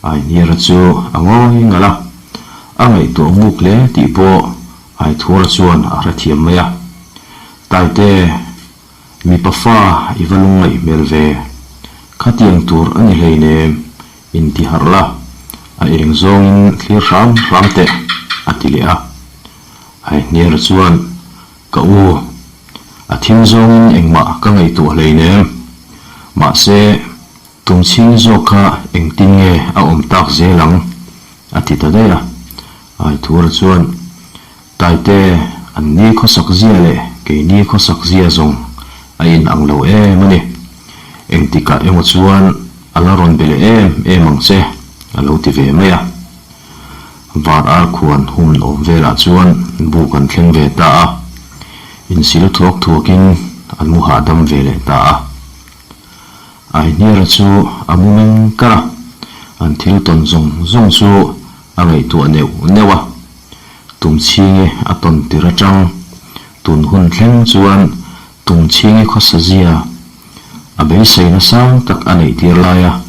Aihniara chu a ngawi ngalh a, a ngaihtuah nguk hle tih pawh Aithura chuan a hrethiam mai a, Taite, mipa fa i va lungngaih hmel ve. Khatiang tur a ni hleinem, inti harh la, a eng zawngin thlir hram hram teh, a ti leh a. Aihniara chuan, Ka u, a thim zawngin engmah ka ngaihtuah hleinem. Mahse, tumchhing zawk kha engtin nge a awm tak zel ang? A ti ta daih a. Aithura chuan, Taite, an ni khawsak zia leh keini khawsak zia zawng a in ang lo em a ni. Engtikah emaw chuan a la rawn be leh em em ang che, a lo ti ve mai a. Var ar khuan hun awm velah chuan buk an thleng ve ta a, insil thuak thuakin an mu hahdam ve leh ta a. Aihniara chu a mu meng kar a, an thil tawn zawng zawng chu a ngaihtuah neuh neuh a. Tumchhingi a tawn tir atang tun hun thleng chuan Tumchhingi khawsazia a beiseina sang tak a neih tir laia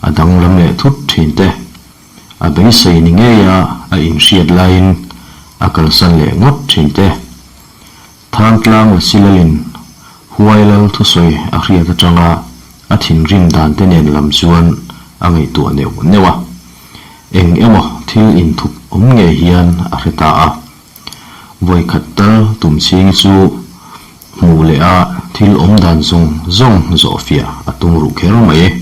a danglam leh thut thin te. A beisei ni ngeia a inhriat laiin a kalsan leh ngawt thin te. Thangtlang Lasilalin Huai Lal thusawi a hriat atanga a thinrim dan te nen lam chuan a ngaihtuah neuh neuh a. Eng emaw thil inthup awm ngei hian a hre ta a. Vawikhat tal Tumchhingi chu hmuh leh a thil awm dan zawng zawng zawhfiah a tum ruh kher mai.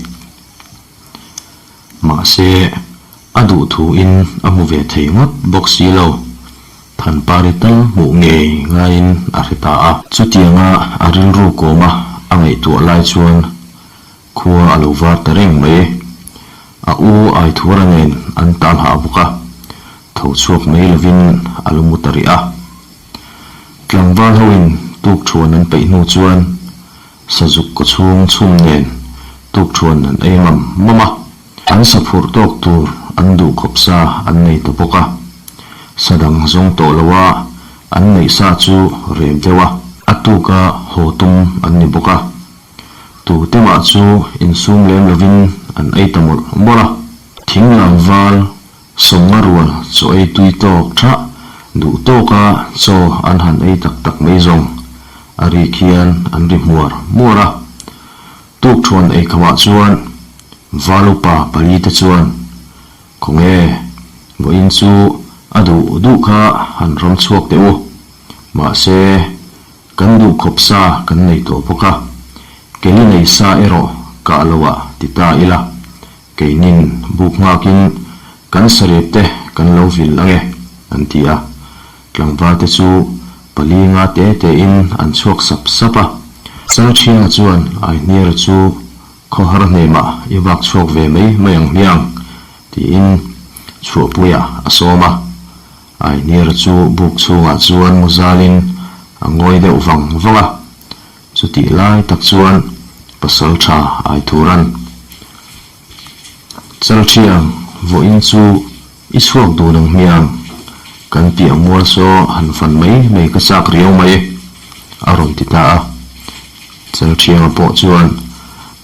Mahse, a duh thuin a hmu ve thei ngawt bawk si lo. Thanpari tal hmuh ngei ngaiin a hre ta a. Chutianga a rilru kawma a ngaihtuah lai chuan khua a lo var ta reng mai. A u Aithura nen an tal hah bawk a, tho chhuak mai lovin a lo mu ta rih a. Tlangval hoin tukthuan an peih hnu chuan Sazuk kaw chhung chhum nen tukthuan an ei mam mam a, an sa phurh tawk tur an duh khawp sa an nei ta bawk a. Sa dang zawng tawh lo a, an neih sa chu rem deuh a, a tuka haw tum an ni bawk a. Tute mah chu insum lem lovin an ei ta mawlh mawlh a. Thinglang val Sawmnga rual chaw ei tui tawk thah duh tawka chaw an han ei tak tak mai zawng a rik hian an ri hmuar hmuar a. Tukthuan ei khamah chuan Valupa pali te chuan, Khawnge, vawiin chu a duh duh kha han ram chhuak teh u. Mahse, kan duh khawp sa kan nei tawh bawk a, keli nei sa erawh kah loah ti ta ila. Keinin buk nghakin kan sarep te kan lo vil ange, an ti a. Tlangval te chu pali nga te tein an chhuak sap sap a. Chalthianga chuan Aihniara chu khawhar hnemah i vak chhuak ve mai mai ang hmiang, tiin chhuahpuiah a sawm a. Aihniara chu buk chhungah chuan mu zalin a ngawi deuh vang vang a. Chutih lai tak chuan pasal tha Aithuran, Chalthiang, vawiin chu i chhuak dun ang hmiang, kan piah mual saw han fan mai mai ka chak riau mai, a rawn ti ta a. Chalthianga pawh chuan,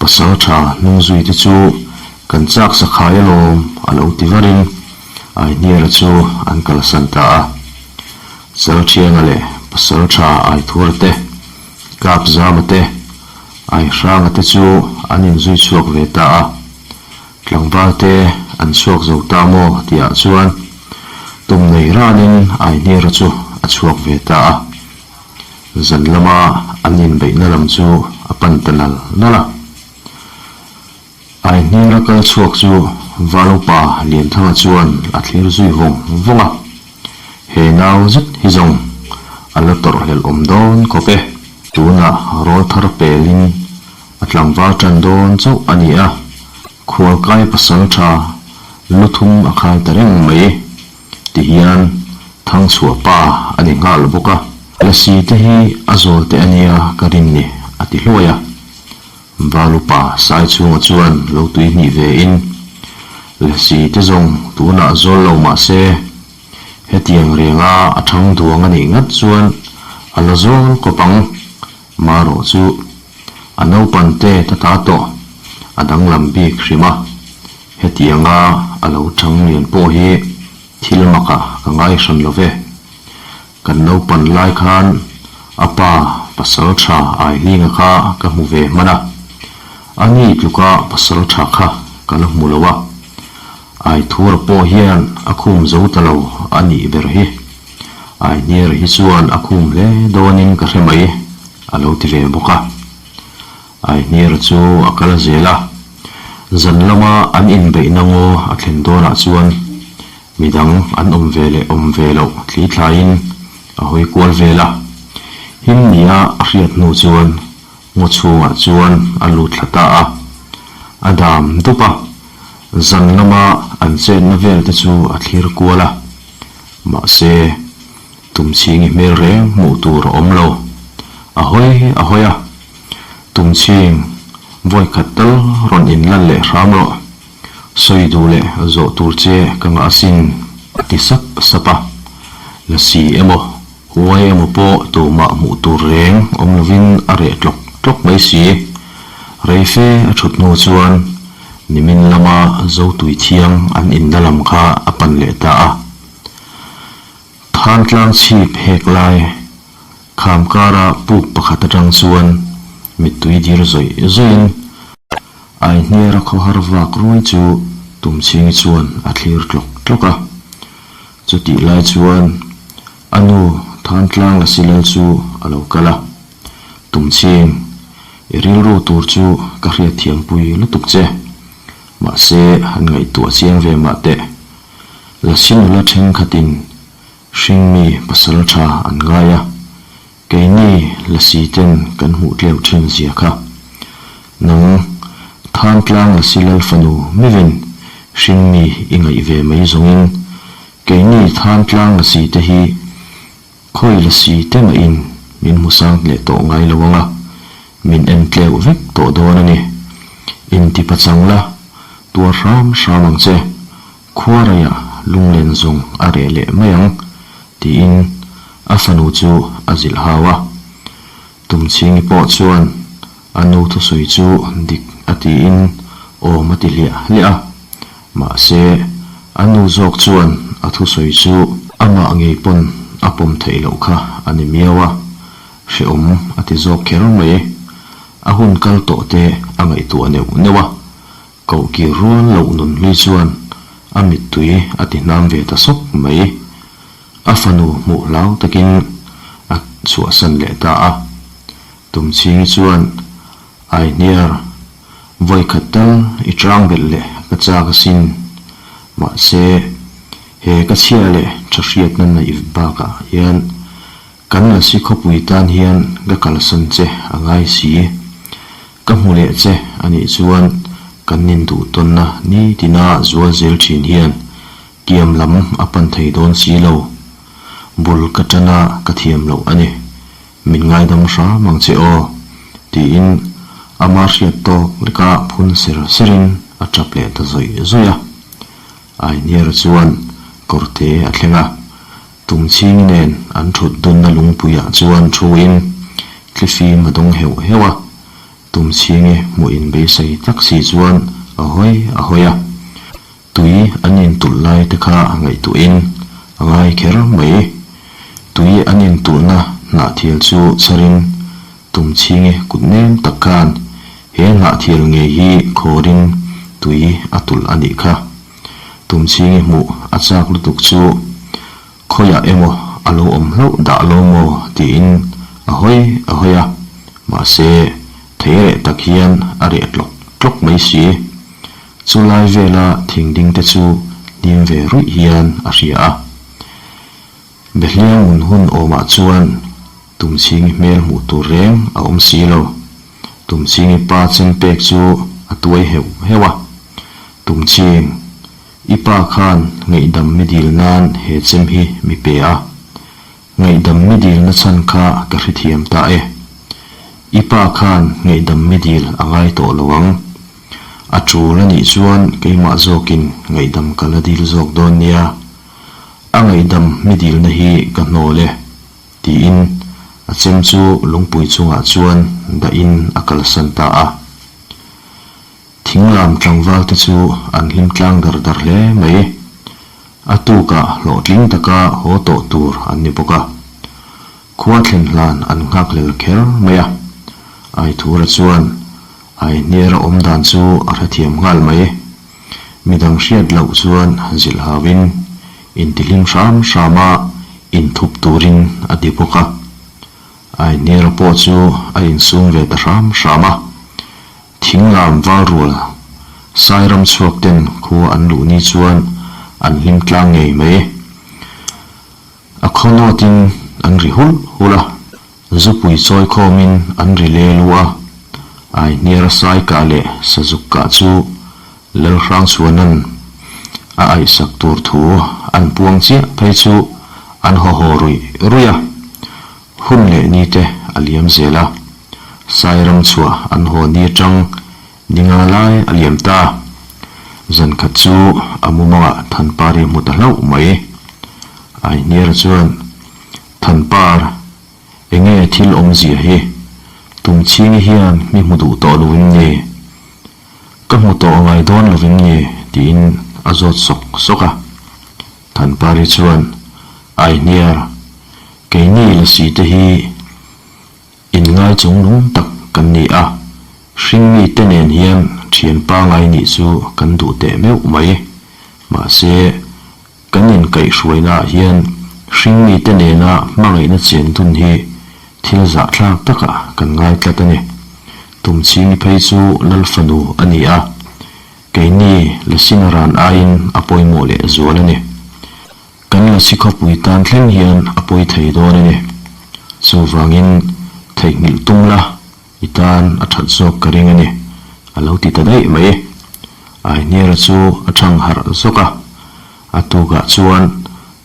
Pasal tha hnungzui te chu kan chak sakhai alawm, a lo ti varin Aihniara chu an kalsan ta a. Chalthianga leh pasal tha Aithura te, Kapzama te, Aihranga te chu an inzui chhuak ve ta a. Tlangval te an chhuak zo ta maw tihah chuan tum nei ranin Aihniara chu a chhuak ve ta a. Zan lama an inbeihna lam chu a pan ta nal nal a. Aihnira kal chhuak chu Valupa Lianthanga chuan a thlir zui vawng vawng a, He nau zet hi zawng a la tawrh hlelh awm dawn khawp e. Tunah rawl thar pelin a tlangval tan dawn chauh a ni a, khualkai pasal tha lu thum a khai ta reng mai ti hian Thangchhuah pa a ni nghal bawk a. Lasi te hi a zawl teh a nia ka rin ni a ti hluai a. Valupa sai chhunga chuan lo tui hnih ve in, Lasi te zawng tunah zawl lo mah se, hetiang renga a thang duang a nih ngat chuan a la zawl kawp ang. Marawh chu a naupan te ta ta tawh a danglam bik hrim a, hetianga a lo thang lian pawh hi thil makah ka ngai hran lo ve. Kan naupan lai khan a pa pasal tha Aihlinga kha ka hmu ve hman a, a ni tluka pasal tha kha ka la hmu lo a, Aithura pawh hian a khum zo ta lo a nih ber hi. Aihniara hi chuan a khum hle dawnin ka hre mai, a lo ti ve bawk a. Aihniara chu a kal zel a, zan lama an inbeihna ngaw a thlen dawnah chuan. Midang an awm ve leh awm ve loh thli thlaiin a hawi kual vel a. Him nia a hriat hnu chuan ngaw chhungah chuan a lut thla ta a. A dam dup a, zan lama an chetna vel te chu a thlir kual a. Mahse, Tumchhingi hmel reng hmuh tur a awm lo. A hawi a hawi a, Tumchhing, vawi khat tal rawn inlan leh hram rawh. Sawi duh leh zawh tur che ka ngah asin, a ti sap sap a. Lasi emaw, huai emaw pawh tumah hmuh tur reng awm lovin a reh tlawk tlawk mai si. Rei fe a thut hnu chuan nimin lama Zotui thiang an inna lam kha a pan leh ta a. Thantlang chhip hek lai kham kara puk pakhat atang chuan mittui dir zawih zawihin Aihniara khawhar vak ruai chu Tumchhingi chuan a thlir tlawk tlawk a. Chutih lai chuan a nu Thantlang Lasilal chu a lo kal a, Tumchhing, i rilru tur chu ka hriatthiampui lutuk che. Mahse, han ngaihtuah chiang ve mah teh. Lasi nula thenkhatin hringmi pasal tha an ngai a, keini lasi ten kan hmuh tleu thin zia kha. Nang Thantlang Lasi Lal fanu mevin hringmi i ngaih ve mai zawngin keini Thantlang lasi te hi Khawi la si te mahin min hmu sang leh tawh ngai lo ang a, min en tleuh vek tawh dawn a ni. Inti pachang la, tuar hram hram ang che, khuaraiah lunglen zawng a reh leh mai ang, tiin a fanu chu a zilh hau a. Tumchhingi pawh chuan a nu thusawi chu dik a tiin awm a ti hliah hliah a. Mahse, a nu zawk chuan a thusawi chu amah ngei pawn a pawm theih loh kha a ni miau a, hrehawm a ti zawk kher mai. A hun kal tawh te a ngaihtuah neuh neuh a, kohkir rual loh nun hlui chuan a mittui a ti hnam ve ta sawk mai. A fanu hmuh hlau takin a chhuahsan leh ta a. Tumchhingi chuan Aihniar, vawi khat tal i chang belh leh ka chak asin. Mahse, he ka chhia leh tha hriatna naih bakah hian kan Lasi khawpui tan hian ka kalsan che a ngai si. Ka hmu leh che a nih chuan kan induhtawnna nitina zual zel thin hian kiam lam a pan thei dawn si lo. Bul ka tana ka thiam loh a ni. Min ngaidam hram ang che aw, tiin ama hriat tawk leka phun ser serin a tap leh ta zawih zawih a. Ainiara chuan kawrte a thleng a, Tumchhingi nen an thut dunna lungpuiah chuan thuin thlifim a dawng heuh heuh a, Tumchhingi hmuh inbeisei tak si chuan a hawi a hawi a. Tui an intulh lai te kha ngaihtuahin a ngai kher mai. Tui an intulhna hnahthial chu chharin Tumchhingi kut nem tak khan he hnahthial ngei hi khawrin tui a tulh a nih kha. Tumchhingi hmuh a chak lutuk chu khawiah emaw a lo awm hlauh dah lo maw tiin a hawi a hawi a, mahse thei reh tak hian a reh tlawk tlawk mai si. Chu lai vela thing ding te chu hnim ve ruih hian a hria a. Behliang ngun hun awmah chuan Tumchhingi hmel hmuh tur reng a awm si lo. Tumchhingi pa chem pek chu a tuai heuh heuh a. Tumchhing, i pa khan ngaihdam mi dil nan he chem hi mi pe a. Ngaihdam mi dil na chhan kha ka hrethiam ta e. I pa khan ngaihdam mi dil a ngai tawh lo ang. A tul a nih chuan keimah zawkin ngaihdam ka la dil zawk dawn nia. A ngaihdam mi dilna hi ka hnawl e, tiin a chem chu lungpui chungah chuan dahin a kalsan ta a. Thinglam tlangval te chu an hlim tlang dar dar hle mai. A tukah hlawhtling taka haw tawh tur an ni bawk a. Khua thlen hlan an nghakhlel kher mai a. Aithura chuan Aihniara awm dan chu a hrethiam nghal mai. Midang hriat loh chuan zilh hauin intihlim hram hrama inthup turin a ti bawk a. Aihniara pawh chu a insum ve ta hram hram a. Thinglam val rual Sairam chhuak ten khua an luh ni chuan An hlim tlang ngei mai. A khaw nawtin an ri hulh hulh a, zupui chawi khawmin an ri le lu a. Aihniara sai kah leh sazuk kah chu Lalhrangchhuana'n a aihsak tur thu an puang chiah phei chu an haw haw ruih ruih a. Hun leh ni te a liam zel a, Sairam chhuah an haw ni atang ni nga lai a liam ta. Zan khat chu a mumangah Thanpari hmu ta hlauh mai. Aihniara chuan, Thanpar, enge thil awmzia hi? Tumchhingi hian mi hmu duh tawh lo em ni? Ka hmu tawh ngai dawn lo em ni? tiin a zawt sawk sawk a. Thanpari chuan, Aihniar, keini lasi te hi inngai chungnung tak kan ni a, hringmi te nen hian thian pangai nih chu kan duh teh meuh mai. Mahse, kan inkaihhruainaah hian hringmi te nena hmangaihna chen dun hi thil zahthlak takah kan ngai tlat a ni. Tumchhingi phei chu Lal fanu a ni a, Keini Lasina ran aiin a pawimawh leh zual a ni. Kan Lasi khawpui tan thleng hian a pawi thei dawn a ni. Chuvangin theihnghilh tum la, i tan a that zawk ka ring a ni, a lo ti ta daih mai. Aihniara chu a thang harh zawk a, a tukah chuan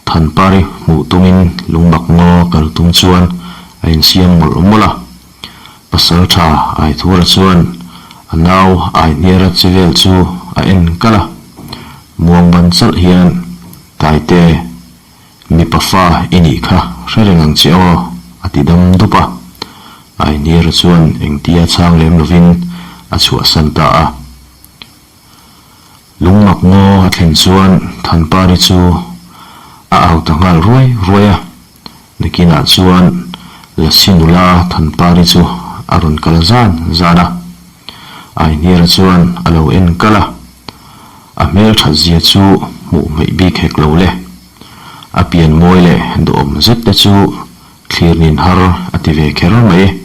Thanpari hmuh tumin lungmak ngaw kal tum chuan a insiam mawlh mawlh a. Pasal tha Aithura chuan a nau Aihniara che vel chu a en kalh a, muang ban chalh hian, Taite, mipa fa i nih kha hre reng ang che aw, a ti dam dup a. Aihniara chuan engtia chhang lem lovin a chhuahsan ta a. Lungmak ngaw a thlen chuan Thanpari chu a au ta nghal ruai ruai a, nakinah chuan Lasi nula Thanpari chu a rawn kal zan zan a, Aihniara chuan a lo en kal a, a hmelthat zia chu hmuh hmeih bik hek lo le. A pian mawi leh duhawm zet te chu thlir nin har a ti ve kher mai.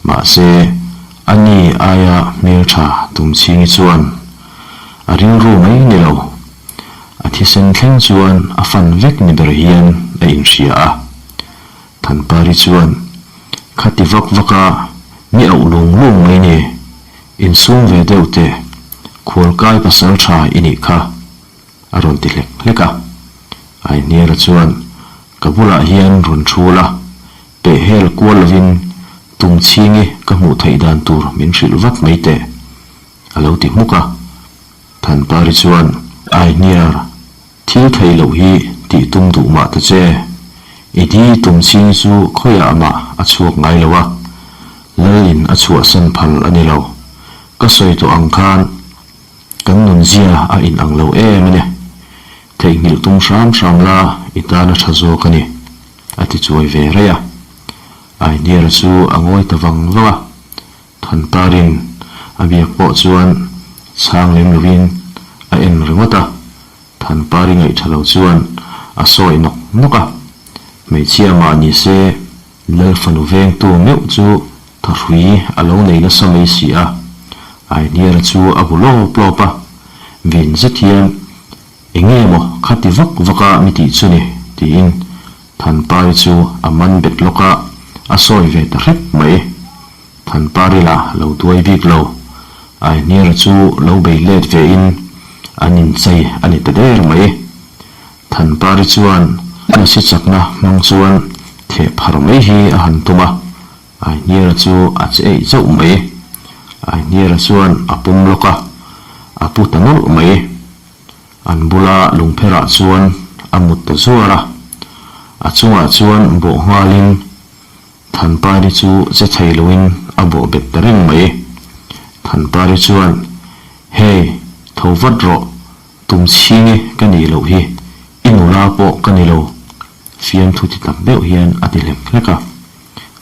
Mahse, a ni aia hmeltha Tumchhingi chuan a rilru mai ni lo, a thisen thleng chuan a fan vek ni ber hian a inhria a. Thanpari chuan, Khati vak vaka mi auh lung lung mai ni, insum ve deuh teh, khualkai pasal tha i nih kha, a rawn ti hlek hlek a. Aihniara chuan, Ka bulah hian rawn thu la, peh hel kual lovin Tumchhingi ka hmuh theih dan tur min hrilh vat mai teh, a lo ti hmuk a. Thanpari chuan, Aihniar, thil theih loh hi tih tum duh mah ta che. I di Tumchhingi chu khawiah mah a chhuak ngai lo a, Lalin a chhuahsan phal a ni lo. Ka sawi tawh ang khan Kan nunzia a inang lo em a ni. Theihnghilh tum hram hram la i tan a tha zawk a ni, a ti chuai ve raih a. Aihniara chu a ngawi ta vang vang a, Thantarin a biak pawh chuan chhang lem lovin a en ringawt a. Thanpari ngaihtha lo chuan a sawi nawk nawk a, hmeichhia mah ni se Lal fanu vengtu meuh chu thahrui a lo nei nasa mai si a, Aihniara chu a bu lawp lawp a, vin zet hian, Enge maw khati vak vak a mi tih chu ni? tiin Thanpari chu a man bet lawk a, a sawi ve ta hrep mai. Thanpari lah lo duai bik lo, Aihniara chu lo bei let ve in an inchei a ni ta der mai. Thanpari chuan a si chakna hmang chuan theh phar mai hi a han tum a, Aihniara chu a che eih zauh mai. Aihniara chuan a pawm lawk a, a pu ta nawlh mai. An bula lungpherah chuan a mut ta zuar a, a chungah chuan bawh nghalin Thanpari chu che thei loin a bawh bet ta reng mai. Thanpari chuan, Hey, tho vat rawh, Tumchhingi ka nih loh hi, i nula pawh ka ni lo, fiamthu ti tak deuh hian a ti hlek hlek a.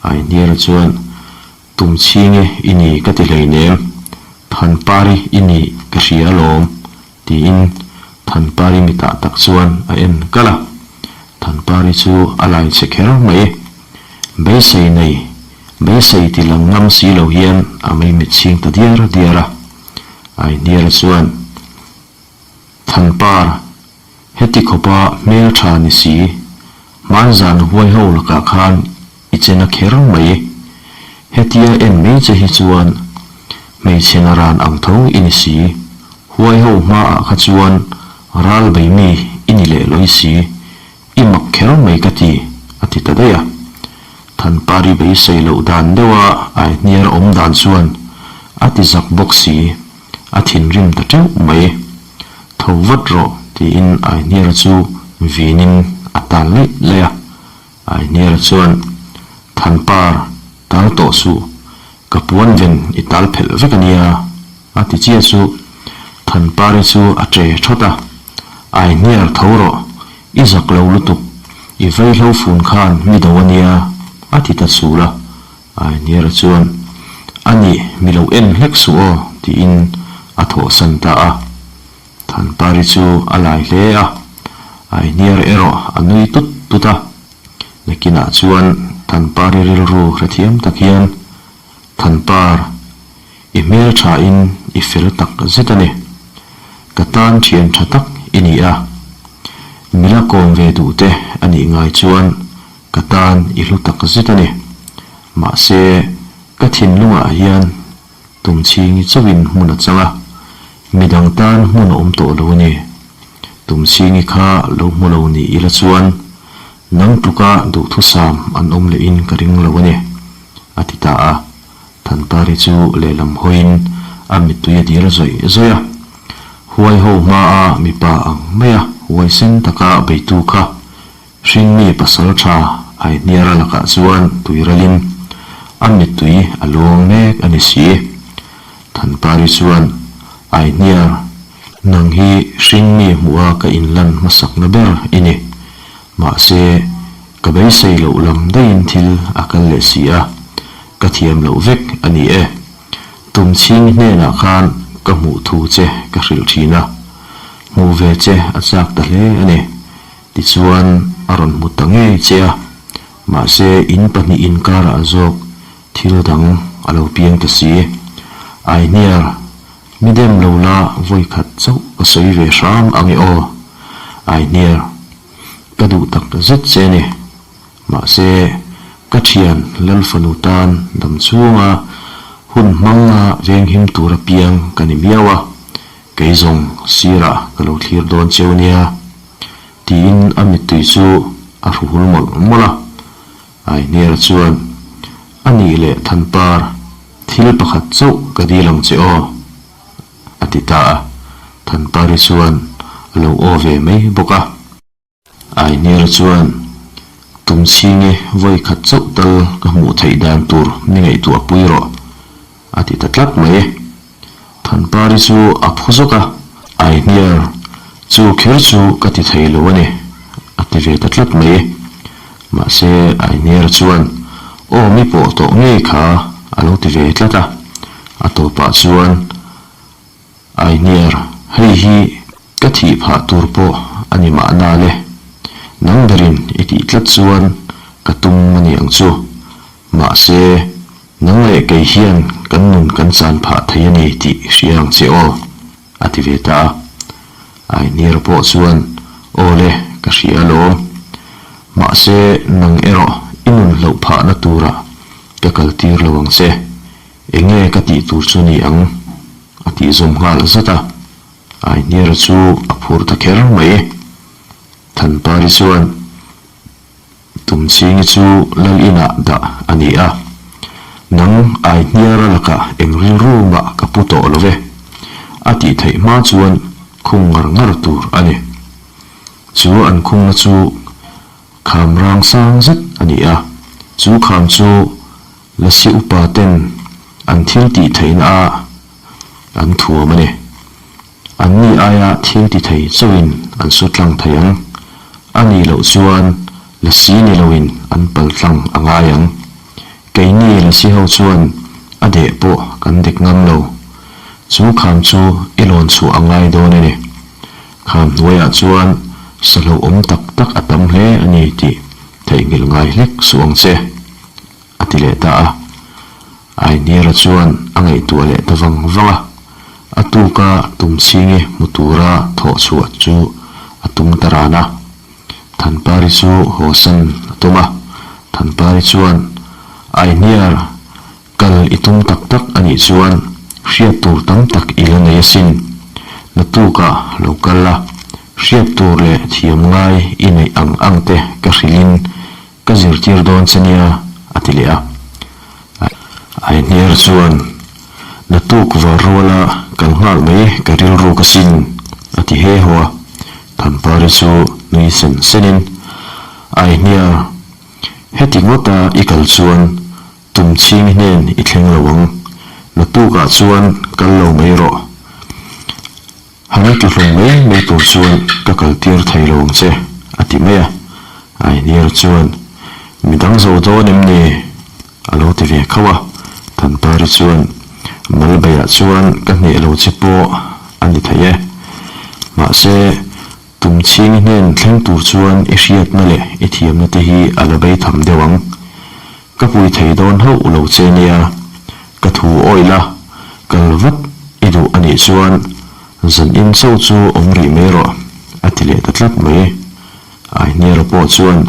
Aihniara chuan, Tumchhingi i ni ka ti hleinem, Thanpari i nih ka hria alawm, tiin Thanpari mitah tak chuan a en kalh a. Thanpari chu a lai che kher mai. Beisei nei, beisei ti lang ngam si lo hian a meimit chhing ta diar diar a. Aihniara chuan, Thanpar! Heti khawpa hmeltha ni si, hmanzan huai ho lakah khan i che na kher mai. Hetia en mai che hi chuan hmeichhe na ran ang tho i ni si, huai ho hmaah kha chuan ral bei mi i ni leh lawi si, i mak kher mai ka ti, a ti ta daih a. Thanpari beisei loh dan deuha Aihniar awm dan chuan a ti zak bawk si, a thinrim ta teuh mai. Tho vat rawh, tiin Aihniara chu vinin a tal laih laih a. Aihniara chuan, Thanpar, tal tawh suh, ka puan ven i tal phelh vek a nia, a ti chiah chu Thanpari chu a che thawt a. Aihniar tho rawh, i zak lo lutuk, i vaihlo fun khan mi do a nia, a ti ta chul a. Aihniara chuan, A nih, mi lo en hlek suh aw, tiin a thawhsan ta a. Thanpari chu a lai hle a, Aihniara erawh a nui tut tut a. Nakinah chuan Thanpari rilru hrethiam tak hian, Thanpar, i hmel thain i fel tak zet a ni. Ka tan thian tha tak i ni a. Mila kawm ve duh te a nih ngai chuan ka tan i hlu tak zet a ni. Mahse, ka thinlungah hian Tumchhingi chauhin hmun a chang a, midang tan hmun a awm tawh lo a ni. Tumchhingi kha lo hmu lo ni ila chuan nang tluka duhthusam an awm lehin ka ring lo a ni, a ti ta a. Thanpari chu lehlam hawiin a mittui a dil zawih zawih a. Huai ho hmaa mipa ang maia huaisen taka beitu kha Hringmi pasal tha Aihniara lakah chuan tuiralin a mittui a luang mek a ni si. Thanpari chuan, Aihniar, nang hi hringmi hmuha ka inlan hmasakna ber i ni. Mahse, ka beisei loh lam daihin thil a kal leh si a, ka thiam loh vek a ni e. Tumchhing hnenah khan ka hmuh thu che ka hrilh thin a, hmuh ve che a chak ta hle a ni. Tichuan a rawn hmu ta ngei che a, mahse in pahnih inkarah zawk thil dang a lo piang ta si. Aihniar, mi dem lo la vawi khat chauh ka sawi ve hram ang e aw. Aihniar, ka duh tak zet che a ni. Mahse ka thian Lalfanu tan dam chhunga hun hmanga venghim tura piang ka ni miau a, kei zawng sirah ka lo thlir dawn cheu nia. Tiin a mittui chu a hru hul mawlh mawlh a. Aihniara chuan, A nih leh Thanpar, thil pakhat chauh ka dil ang che aw, a ti ta a. Thanpari chuan a lo aw ve mai bawk a. Aihniara chuan, Tumchhinge vawi khat chauh tal ka hmuh theih dan tur ni ngaihtuah pui rawh, a ti ta tlat mai. Thanpari chu a phu zawk a, Aihniar, chu kher chu ka ti thei lo a ni, a ti ve ta tlat mai. Mahse, Aihniar chuan, Aw mi pawh tawh ngei kha, a lo ti ve tlat a. A tawpah chuan, Aihniar, hei hi ka thih phah tur pawh a ni mahna le. Nang berin i tih tlat chuan ka tum a ni ang chu. Mahse, nang leh kei hian kan nun kan chan phah thei a ni tih hria ang che aw, a ti ve ta a. Ainira pawh chuan, Aw le, ka hria alawm. Mahse, nang erawh i nun hloh phahna turah ka kaltir lo ang che. Enge ka tih tur chu ni ang? a tih zawm nghal zat a. Ainira chu a phur ta kher mai. Thanpari chuan, Tumchhingi chu lal inah dah a ni a, Nang Aihniara lakah eng rilru mah ka pu tawh lo ve, a tih theih hma chuan khung ngar ngar tur a ni. Chu an khungna chu kham rang sang zet a ni a, chu kham chu Lasi upa ten an thil tih theihna ah an thuam a ni. Anni aia thil ti thei chauhin an su tlang thei ang. A nih loh chuan lasi ni loin an pal tlang a ngai ang. Keini lasi ho chuan a deh pawh kan dek ngam lo. Chu kham chu i lawn chhuah a ngai dawn a ni. Kham hnuaiah chuan sa hlauhawm tak tak a tam hle a ni tih theihnghilh ngai hlek suh ang che. A ti leh ta a. Ainiara chuan a ngaihtuah leh ta vang vang a, a tuka Tumchhingi hmu tura thawh chhuah chu a. tum ta ran a. Thanpari chu haw san a tum a. Thanpari chuan, Aihniar, kal i tum tak tak a nih chuan hriat tur tam tak i la nei asin. Naktukah lo kal la, hriat tur leh thiam ngai i neih ang ang te ka hrilhin Ka zirtir dawn che nia, a ti leh a. Aihniar chuan, Naktuk var ruala kal nghal mai ka rilru ka sin, a ti he haw a. Thanpari chu nui sen senin, Aihniar, heti ngawta i kal chuan tum chhing hnen i thleng lo ang. Naktukah chuan kal lo mai rawh. Han ti hlawm mai mai tur chuan ka kal tir thei lo ang che, a ti mai a. Aihniar chuan, Mi dang zo dawn em ni? a lo ti ve khauh a. Thanpari chuan, Malbeiah chuan ka hneh lo che pawh a ni thei e. Mahse, tum chhing hnen thleng tur chuan i hriatna leh i thiamna te hi a la bei tham deuh ang. Ka pui thei dawn hauh lo che nia, ka thu awih la, kal vat i duh a nih chuan zan in cho chu awm rih mai rawh, a ti leh ta tlat mai. Aihniara pawh chuan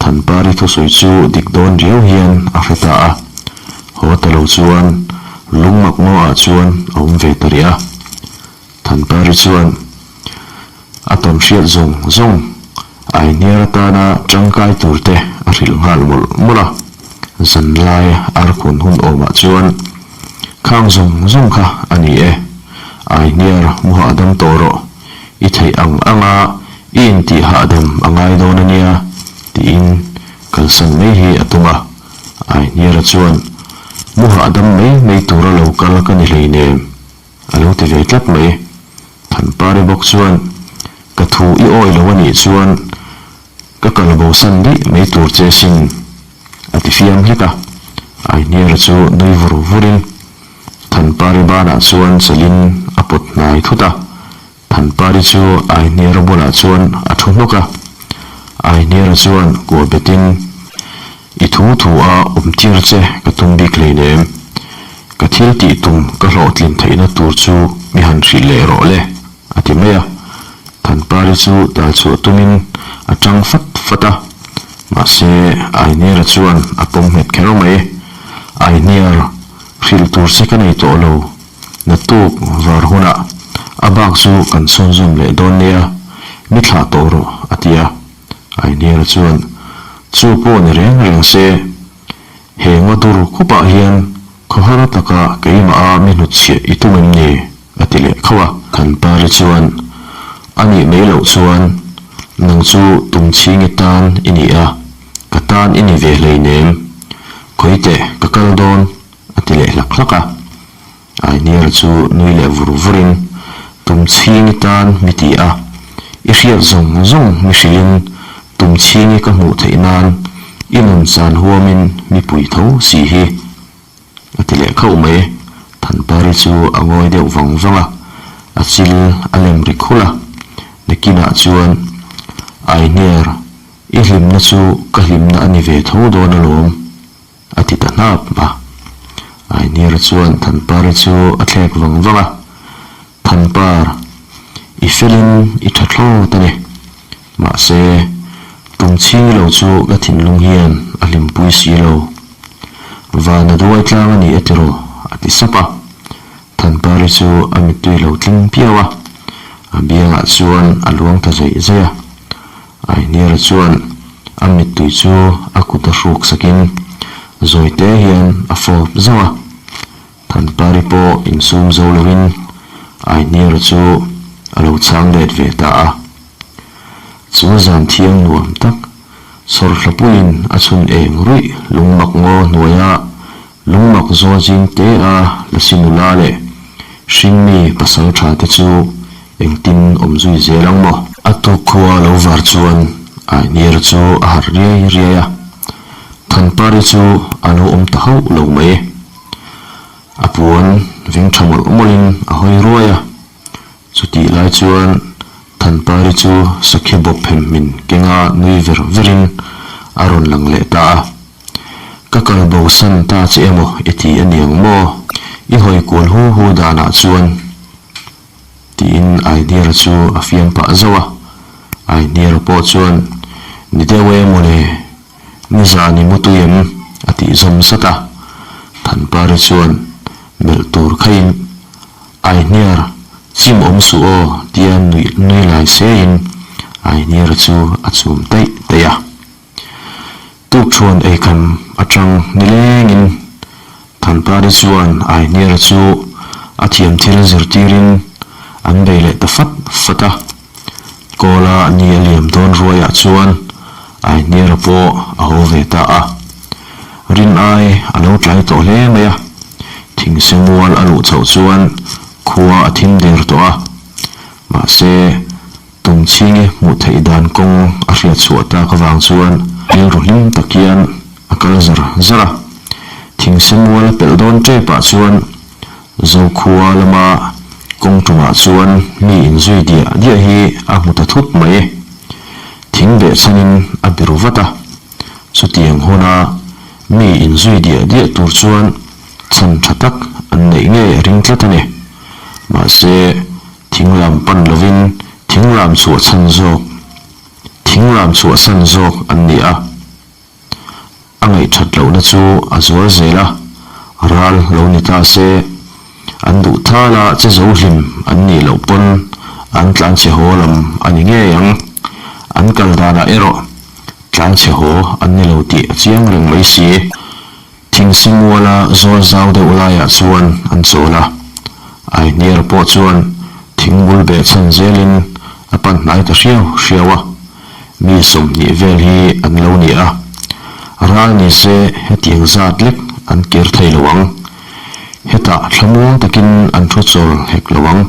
Thanpari thusawi chu dik dawn riau hian a hre ta a, haw ta lo chuan lungmak ngaw ah chuan a awm ve ta rih a. Thanpari chuan a tawn hriat zawng zawng Aihniar atana tangkai turte a hrilh nghal mawlh mawlh a, zanlai arkhun hun awmah chuan khang zawng zawng kha a ni e, Aihniar mu hahdam tawh rawh, i theih ang anga i intih hahdam a ngai dawn a nia tiin kalsan mai hi a tum a, Aihniara chuan mu hahdam mai mai tura lo kal ka ni hleinem. A lo ti ve tlat mai. Thanpari bawk chuan, Ka thu i awi lo a nih chuan ka kal bosan daih mai tur che sin, a ti fiam hlek a. Aihniara chu nui vur vurin Thanpari banah chuan chelin a pawt hnai thut a. Thanpari chu Aihniara bulah chuan a thu hnawk a. Aihniara chuan kuah betin, I thu thu a awm tir che ka tum bik hleinem. Ka thil tih tum ka hlawhtlin theihna tur chu mi han hrilh leh rawh le, a ti mai a. Thanpari chu dal chhuah tumin a tang fat fat a. Mahse, Aihniara chuan a pawm nghet kher mai. Aihniar, hrilh tur che ka nei tawh lo. Naktuk var hunah a bak chu kan chhunzawm leh dawn nia, mi thlah tawh rawh, a ti a. Aihniara chuan, Chu pawh ni reng reng se, he ngaw dur khupah hian khawhar taka keimah a mi hnutchhiah i tum em ni? a ti leh khauh a. Thanpari chuan, A nih mai loh chuan, nang chu tumchhingi tan i ni a, ka tan i ni ve hleinem. Khawiteh, ka kal dawn, a ti leh hlak hlak a. Aihniara chu nui leh vur vurin, Tumchhingi tan mi ti a, i hriat zawng zawng mi hrilhin Tumchhingi ka hmuh theih nan i nun chan huamin mi pui tho si hi, a ti leh khauh mai. Thanpari chu a ngawi deuh vang vang a, a chil a lem ri khulh a. Nakinah chuan, Aihniar, i hlimna chu ka hlimna a ni ve tho dawn alawm. A ti ta hnap a. Ainiara chuan Thanpari chu a thlek vang vang a, Thanpar, i felin i tha thlawt a ni. Mahse, tum chhing lo chu ka thinlung hian a hlimpui si lo. Van a duai tlang a ni e tiraw? a ti sap a. Thanpari chu a mittui lo tling piau a, a biangah chuan a luang ta zaih zaih a. Aihniara chuan a mittui chu a kut a hruk sakin zawi te hian a fawp zauh a. Thanpari pawh insum zo loin Aihniara chu a lo chhang let ve ta a. Chu zan thiang nuam tak, Sawrthlapuiin a chhun eng ruih lungmak ngaw hnuaia lungmak zawl zing te a lasi nula leh hringmi pasal tha te chu Engtin awm zui zel ang maw? A tuk khua lo var chuan Aihniara chu a harh riai riai a, Thanpari chu a lo awm ta hauh lo mai. A puan veng tha mawlh mawlhin a hawi ruai a, chutih lai chuan Thanpari chu sakhi bawp phem min kenga nui ver verin a rawn lang leh ta a. Ka kal bosan ta che emaw i ti a niang maw? I hawi kual hu hu danah chuan. Tiin Aidira chu a fiam pah zauh a. Aihniara pawh chuan, Ni deuh e mawle, nizan i mutui em? a tih zawm zat a. Thanpari chuan melh tur khaiin, Aihniar, chim awm suh aw tia nuih nui lai sein Aihniara chu a chum taih taih a. Tukṭhuan eikham aṭang nilengin Thanpari chuan Aihniara chu a thiam thil zirtirin an bei leh ta fat fat a. Kawla ni a liam dawn ruaiah chuan Aihniara pawh a haw ve ta a. Rin ai a lo tlai tawh hle mai a, thingse mual a luh chhoh chuan khua a thim der tawh a. Mahse, Tumchhingi hmuh theih dan kawng a hriat chhuah tak avang chuan rilru hlim tak hian a kal zar zar a. Thingse mual a pelh dawn tepah chuan Zokhua lama kawng tumah chuan mi inzui diah diah hi a hmu ta thut mai. Thing beh chhanin a biru vat a. Chutiang huna mi inzui diah diah tur chuan chhan tha tak an neih ngei a ring tlat a ni. Mahse, thing lam pan lovin thing lam chhuahchhan zawk thing lam chhuahsan zawk an ni a. A ngaihthat lohna chu a zual zel a, ral lo ni ta se, an duh thal a che zo hlim an nih loh pawn an tlanchhe haw lam a ni ngei ang. An kal danah erawh tlanchhe haw an ni lo tih a chiang reng mai si. Thingsi muala zawl zau deuh laiah chuan an chawl a, Aihniara pawh chuan thingbul beh chhan zelin a pan hnai ta hriau hriau a, mi 20 vel hi an lo ni a, ral ni se hetiang zat lek an kir thei lo ang, hetah thlamuang takin an thu chawl hek lo ang,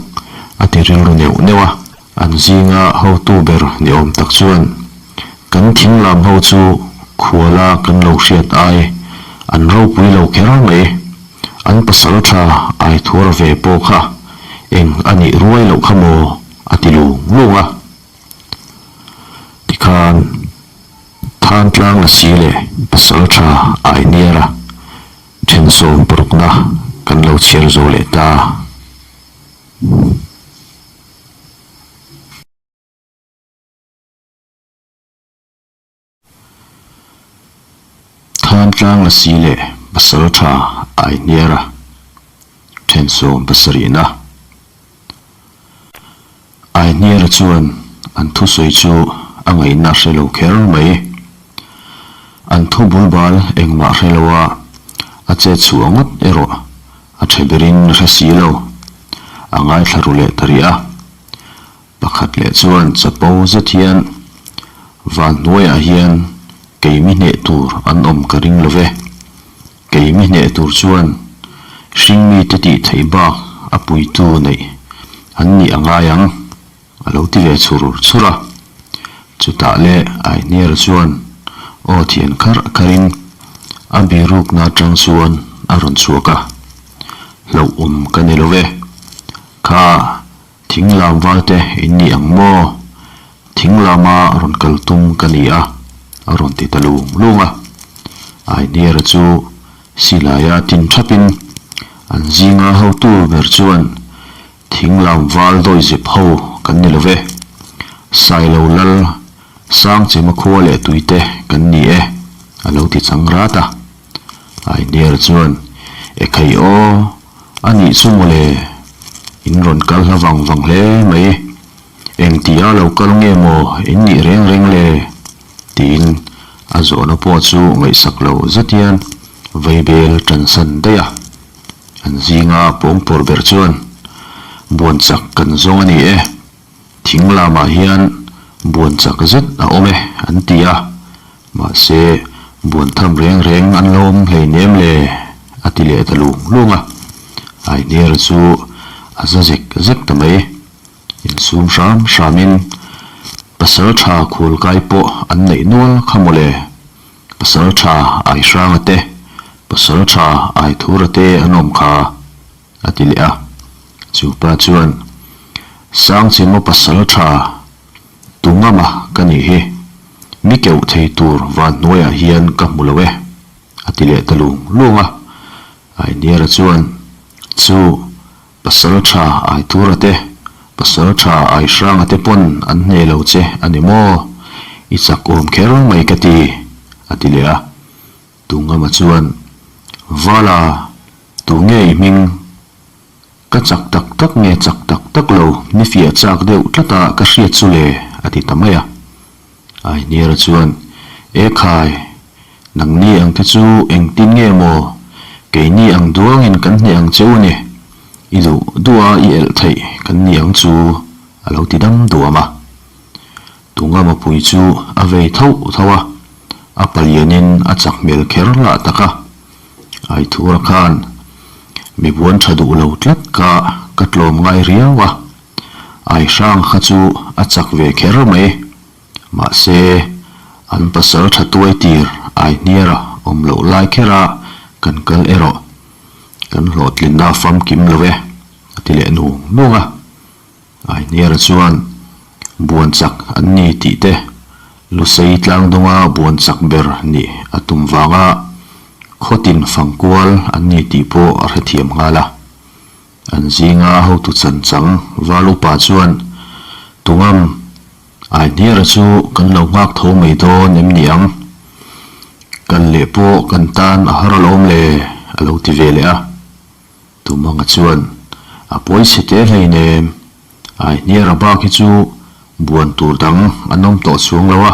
a ti rilru neuh neuh a. An zinga hotu ber ni awm tak chuan kan thing lam ho chu khuala kan lo hriat ai an ropui lo kher mai. An pasal tha ai thuar ve pawh kha eng a nih ruai loh kha maw a ti lung lung a. Tikhan Thantlang Lasi leh pasal tha ai Niara thensawm parukna kan lo chhiar zo leh ta. Thantlang Lasi leh Pasal Tha Aihniara thensawm pasarihna Aihniara chuan an thusawi chu a ngaihna hre lo kher mai. An thu bulbal engmah hre loa a chet chhuah ngawt erawh A ṭha berin a hre si lo. A ngaithla ru leh ta rih a. Pakhat leh chuan chapo zet hian, Van hnuaiah hian kei mi hneh tur an awm ka ring lo ve. Kei mi hneh tur chuan hring mite tih theih bak a puitu neih an nih a ngai ang, a lo ti ve chhur chhur a. Chutah leh Aihniara chuan aw thian kharh kharhin a birukna atang chuan a rawn chhuak a, Hlauhawm ka ni lo e, kha thing lam valte in ni ang maw? Thing lama rawn kal tum ka ni a, a rawn ti ta lung lung a. Aihniara chu silaia tin thapin an zinga hotu ber chuan Thing lam val dawi zep ho kan ni lo ve. Sailo lal, Sangchema khua leh tuite kan ni e, a lo ti chang rat a. Ainiar chuan, E khai aw, a nih chu mawle, in rawn kal hla vang vang hle mai. Engtia lo kal nge maw in nih reng reng le? tiin a zawhna pawh chu ngaihsak lo zet hian vaibel tansan daih a. An zinga pawngpawr ber chuan, Buan chak kan zawng a ni e, thing lamah hian buan chak zet a awm e, an ti a, mahse buan tham reng reng an lo awm hleinem le, a ti leh ta lung lung a. Aihniara chu a za zek zek ta mai. Insum hram hramin pasal tha khul kai pawh an neih nual kha mawle. Pasal tha Aihranga te, Pasal tha Aithura te an awm kha, a ti leh a. Chu pa chuan, Sangchima pasal tha Tungama ka nih hi, mi keuh thei tur van hnuaiah hian ka hmu lo e, a ti leh ta lung lung a. Ainiara chuan, Chu, Pasal tha Aithura te, Pasalṭha Aihranga te pawn an hneh lo che a ni maw? I chak awm kher mai ka ti, a ti leh a. Tungama chuan, Vala, tu nge i hming? Ka chak tak tak nge chak tak tak lo, ni fiah chak deuh tlata ka hriat chu le, a ti ta mai a. Aihniara chuan, E khai, nangni ang te chu engtin nge maw? Keini ang duangin kan hneh ang che u ni. I duh duh a i elh theih kan ni ang chu, a lo ti dam duam a. Tunga mapui chu a vei tho tho a, a palianin a chak hmel kher lah tak a. Aithura khan mi buan tha duh lo tlat kha ka tlawm ngai riau a, Aihrang kha chu a chak ve kher mai. Mahse, an pasal tha tuai tir Aihniara awm loh lai khera kan kal erawh kan hlawhtlinna famkim lo e, a ti leh nung nung a. Aihniara chuan buan chak an ni tih te, Lusei tlangdunga buan chak ber nih a tum vanga khawtin fangkual an ni tih pawh a hrethiam nghal a. An zinga hotu chanchang val upa chuan, Tungam, Aihniara chu kan lo nghak tho mai dawn em ni ang? Kal leh pawh kan tan a har alawm le, a lo ti ve leh a. Tumanga chuan, A pawi chhe teh hleinem, Aihniara bak hi chu buan tur dang an awm tawh chuang lo a,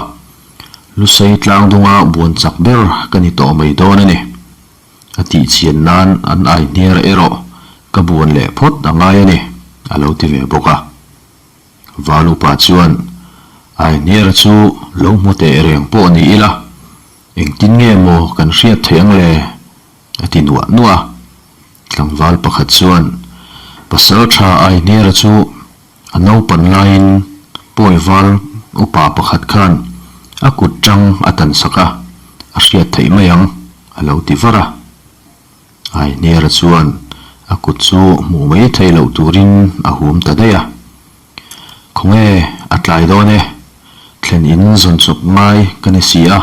Lusei tlangdunga buan chak ber ka ni tawh mai dawn a ni. A tih chian nan an Aihniara erawh ka buan leh phawt a ngai a ni, a lo ti ve bawk a. Val upa chuan, Aihniara chu lo hmu teh reng pawh ni ila, engtin nge maw kan hriat theih ang le? A ti nuah nuah a. Tlangval pakhat chuan pasal tha Aihniara chu a naupan laiin Pawival upa pakhat khan a kut tang a tan sak a, a hriat theih mai ang, a lo ti var a. Aihniara chuan a kut chu hmuh mai theih loh turin a hum ta daih a. Khawnge a tlai dawn e, thlen in zawn chawp ngai ka ni si a,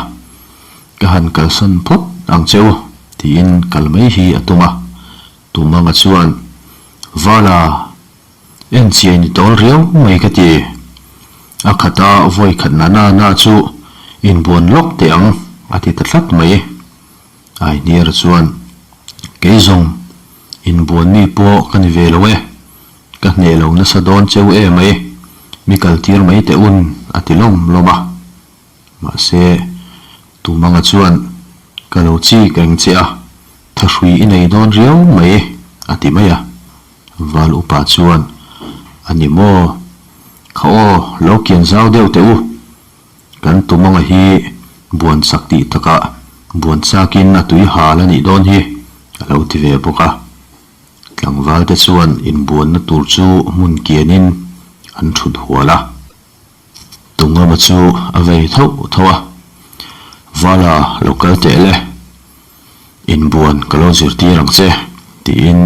ka han kalsan phawt ang che u tiin kal mai hi a tum a. Tumanga chuan, Vala, en chiai ni tawl riau mai ka ti. A khata vawi khat na na na chu inbuan lawk teh ang a ti ta tlat mai. Aihniara chuan, Kei zawng, inbuan mi pawh ka ni ve lo e. Ka hneh lo nasa dawn cheu em ai, mi kal tir mai teh un, a ti lawm lawm a. Mahse, Tumanga chuan, Ka lo chik reng che a, thahrui i nei dawn riau mai, a ti mai a. Val upa chuan, A ni maw? Kha aw, lo kian zau deuh teh u. Kan Tumanga hi buan chak tih takah buan chakin a tui hal a nih dawn hi, a lo ti ve bawk a. Tlangval te chuan inbuanna tur chu hmun kianin an thut hual a. Tungama chu a vei tho tho a, Vala lo kal teh le, inbuan ka lo zirtir ang che, tiin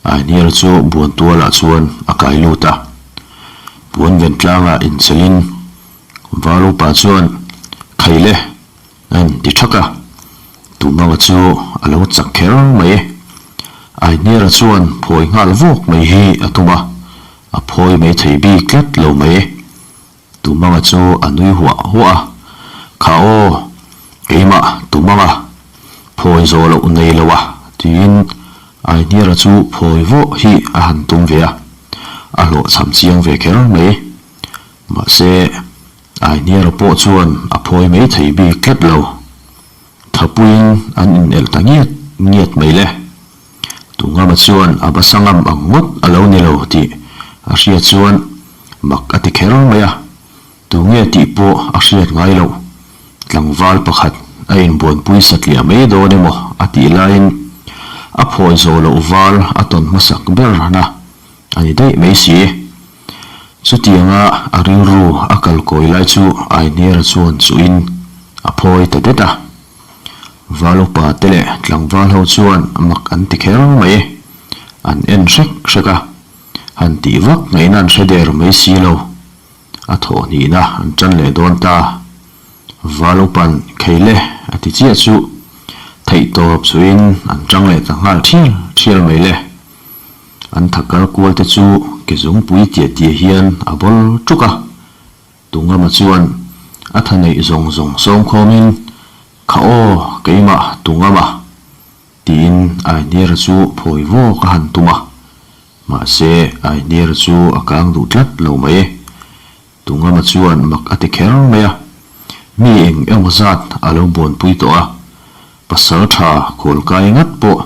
Aihniara chu buan tualah chuan a kai lut a. Puan ven tlangah inchelin Val upa chuan, Khai le, A inti thak a, Tumanga chu a lo chak kher mai. Aihniara chuan phawi nghal vawk mai hi a tum a, a phawi mai thei bik tlat lo mai. Tumanga chu a nui huah huah a, Kha aw, keimah Tumanga, phawi zawh loh nei lo a, tiin Aihniara chu phawi vawh hi a han tum ve a, a hlawhchham chiang ve kher mai. Mahse, Aihniara pawh chuan a phawi mai thei bik tlat lo. Thapuiin an inelh ta ngiat ngiat mai le. Tungama chuan a basa ngam ang ngawt a lo ni lo tih a hriat chuan mak a ti kher mai a, tunge tih pawh a hriat ngai loh. Tlangval pakhat a inbuanpui satliah mai dawn emaw a tih laiin a phawi zawh loh val a tawn hmasak ber na a ni daih mai si. Chutianga a rilru a kal kawi lai chu Aihniara chuan chuhin a phawi ta det a. Val upa te leh tlangval ho chuan mak an ti kher mai. An en hrek hrek a, han tih vak ngaihna an hre der mai si lo. A thawh hnihna an tan leh dawn ta. Val upan Kheile a ti chiah chu theihtawp chuhin an tang leh ta nghal thial thial mai le. An tha kal kual te chu ke zungpui tiah tiah hian a bawl ṭuk a. Tungama chuan a tha neih zawng zawng sawm khawmin, Kha aw, keimah Tungama! tiin Aihniara chu phawi vawk a han tum a. Mahse, Aihniara chu a kang duh tlat lo mai. Tungama chuan mak a ti kher mai a, mi eng emaw zat a lo buanpui tawh a, pasal tha khualkai ngat pawh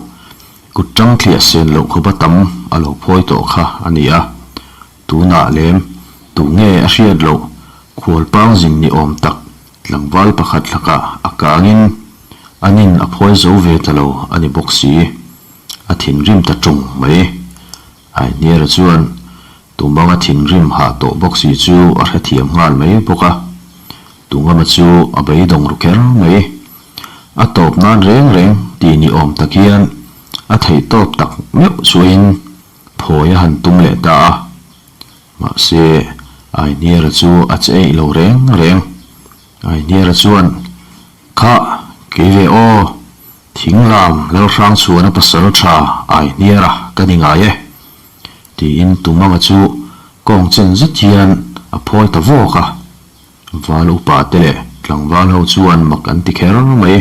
kut tang thliah sen loh khawpa tam a lo phawi tawh kha a ni a. Tunah lem, tu nge a hriat loh khualpang zin ni awm tak tlangval pakhat lakah a kangin an in a phawi zo ve ta lo a ni bawk si. A thinrim ta ṭung mai. Aihniara chuan Tumanga thinrim hah tawh bawk si chu a hrethiam nghal mai bawk a. Tungama chu a beidawng ru kher mai. A tawp nan reng reng ti ni awm tak hian a theih tawp tak meuh chuain phawi a han tum leh ta a. Mahse, Aihniara chu a che eih lo reng reng. Aihniara chuan, Khah, kei ve aw, Thinglam Lalhrangchhuana pasal tha Aihniara ka ni ngai e. Tiin Tumanga chu kawng chen zet hian a phawi ta vawk a. Val upa te leh tlangval ho chuan mak an ti kher mai.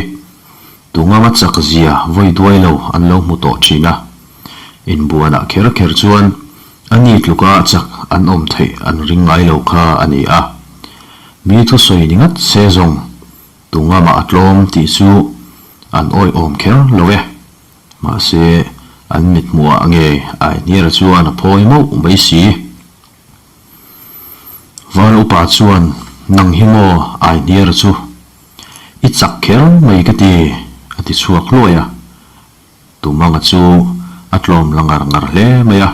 Tungama chak zia vawi duai lo an lo hmu tawh thin a. Inbuanah kher kher chuan a ni tluka chak an awm theih an ring ngai lo kha a ni a. Mi thusawi ni ngat se zawng Tungama a tlawm tih chu an awihawm kher lo e. Mahse, an mithmuhah nge Aihniara chuan a phawi mauh mai si. Val upa chuan, Nang hi maw Aihniara chu? I chak kher mai ka ti, a ti chhuak hluai a. Tumanga chu a tlawm la ngar ngar hle mai a.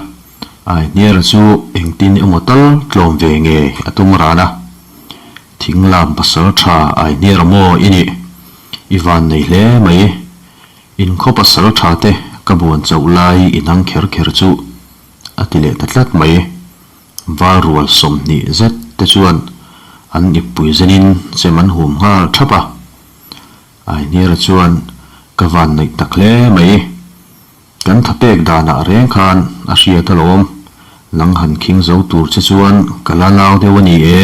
Aihniara chu engtin emaw tal tlawm ve nge a tum ran a. Thinglam pasal tha Aihniara maw i nih? I van nei hle mai. In khaw pasal tha te ka buan chauh lai i nang kher kher chu a ti leh ta tlat mai. Val rual 20 zet te chuan an ippui zenin chem an hum nghal thap a. Aihniara chuan ka van neih tak hle mai. Kan tha pek danah reng khan a hriat alawm. Nang han khing zo tur che chuan ka la nau deuh a ni e,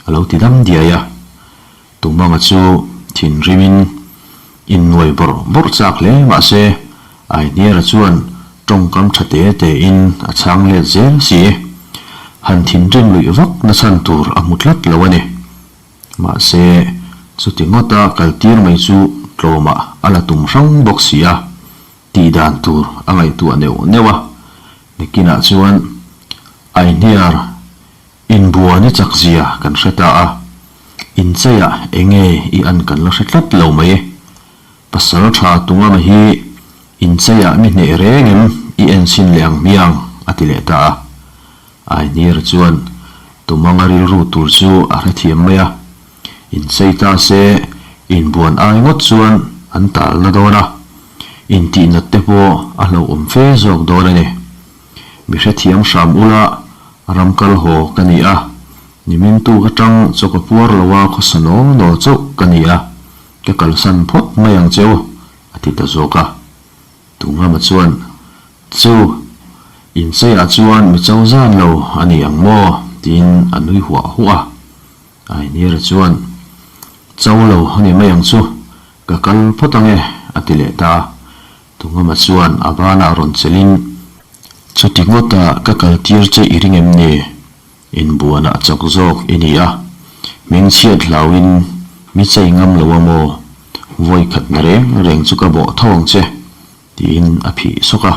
a lo ti dam diai a. Tumanga chu thinrimin innuai bawrh bawrh chak hle mah se, Aihniara chuan tawngkam tha te tein a chhang let zel si. Han thinrim luih vak na chhan tur a hmu tlat lo a ni. Mahse, chuti ngawta kaltir mai chu tlawmah a la tum hrang bawk si a, tih dan tur a ngaihtuah neuh neuh a. Nikinah chuan Aihniar Inbuan i chak zia kan hre ta a, incheiah enge i an kan la hre tlat lo mai. Pasal tha Tungama hi incheiah mi hneh reng em i en chhin leh ang hmiang a ti leh ta a. Ainir chuan Tumanga rilru tur chu a hrethiam mai a, inchei ta se inbuan ai ngawt chuan an talna dawn a, intihnat te pawh a hlauhawm fe zawk dawn a ni. Mi hrethiam hram ula ram kal haw ka ni a, nimin tuk atang chaw ka puar lo a khawsa nawl nawl chauh ka ni a, ka kalsan phawt mai ang che u, a ti ta zawk a. Tungama chuan, Chu, incheiah chuan mi cho zan lo a ni ang maw? tiin a nui huah huah a. Ainira chuan, Cho lo a ni mai ang chu, ka kal phawt ang e, a ti leh ta a. Tungama chuan a banah rawn chelhin, Chuti ngawta ka kal tir che i ring em ni? Inbuanah chak zawk i ni a, hmingchhiat hlauhin mi chei ngam lo a maw? Vawi khat na reng reng chu ka bawh tho ang che, tiin a phih sawk a.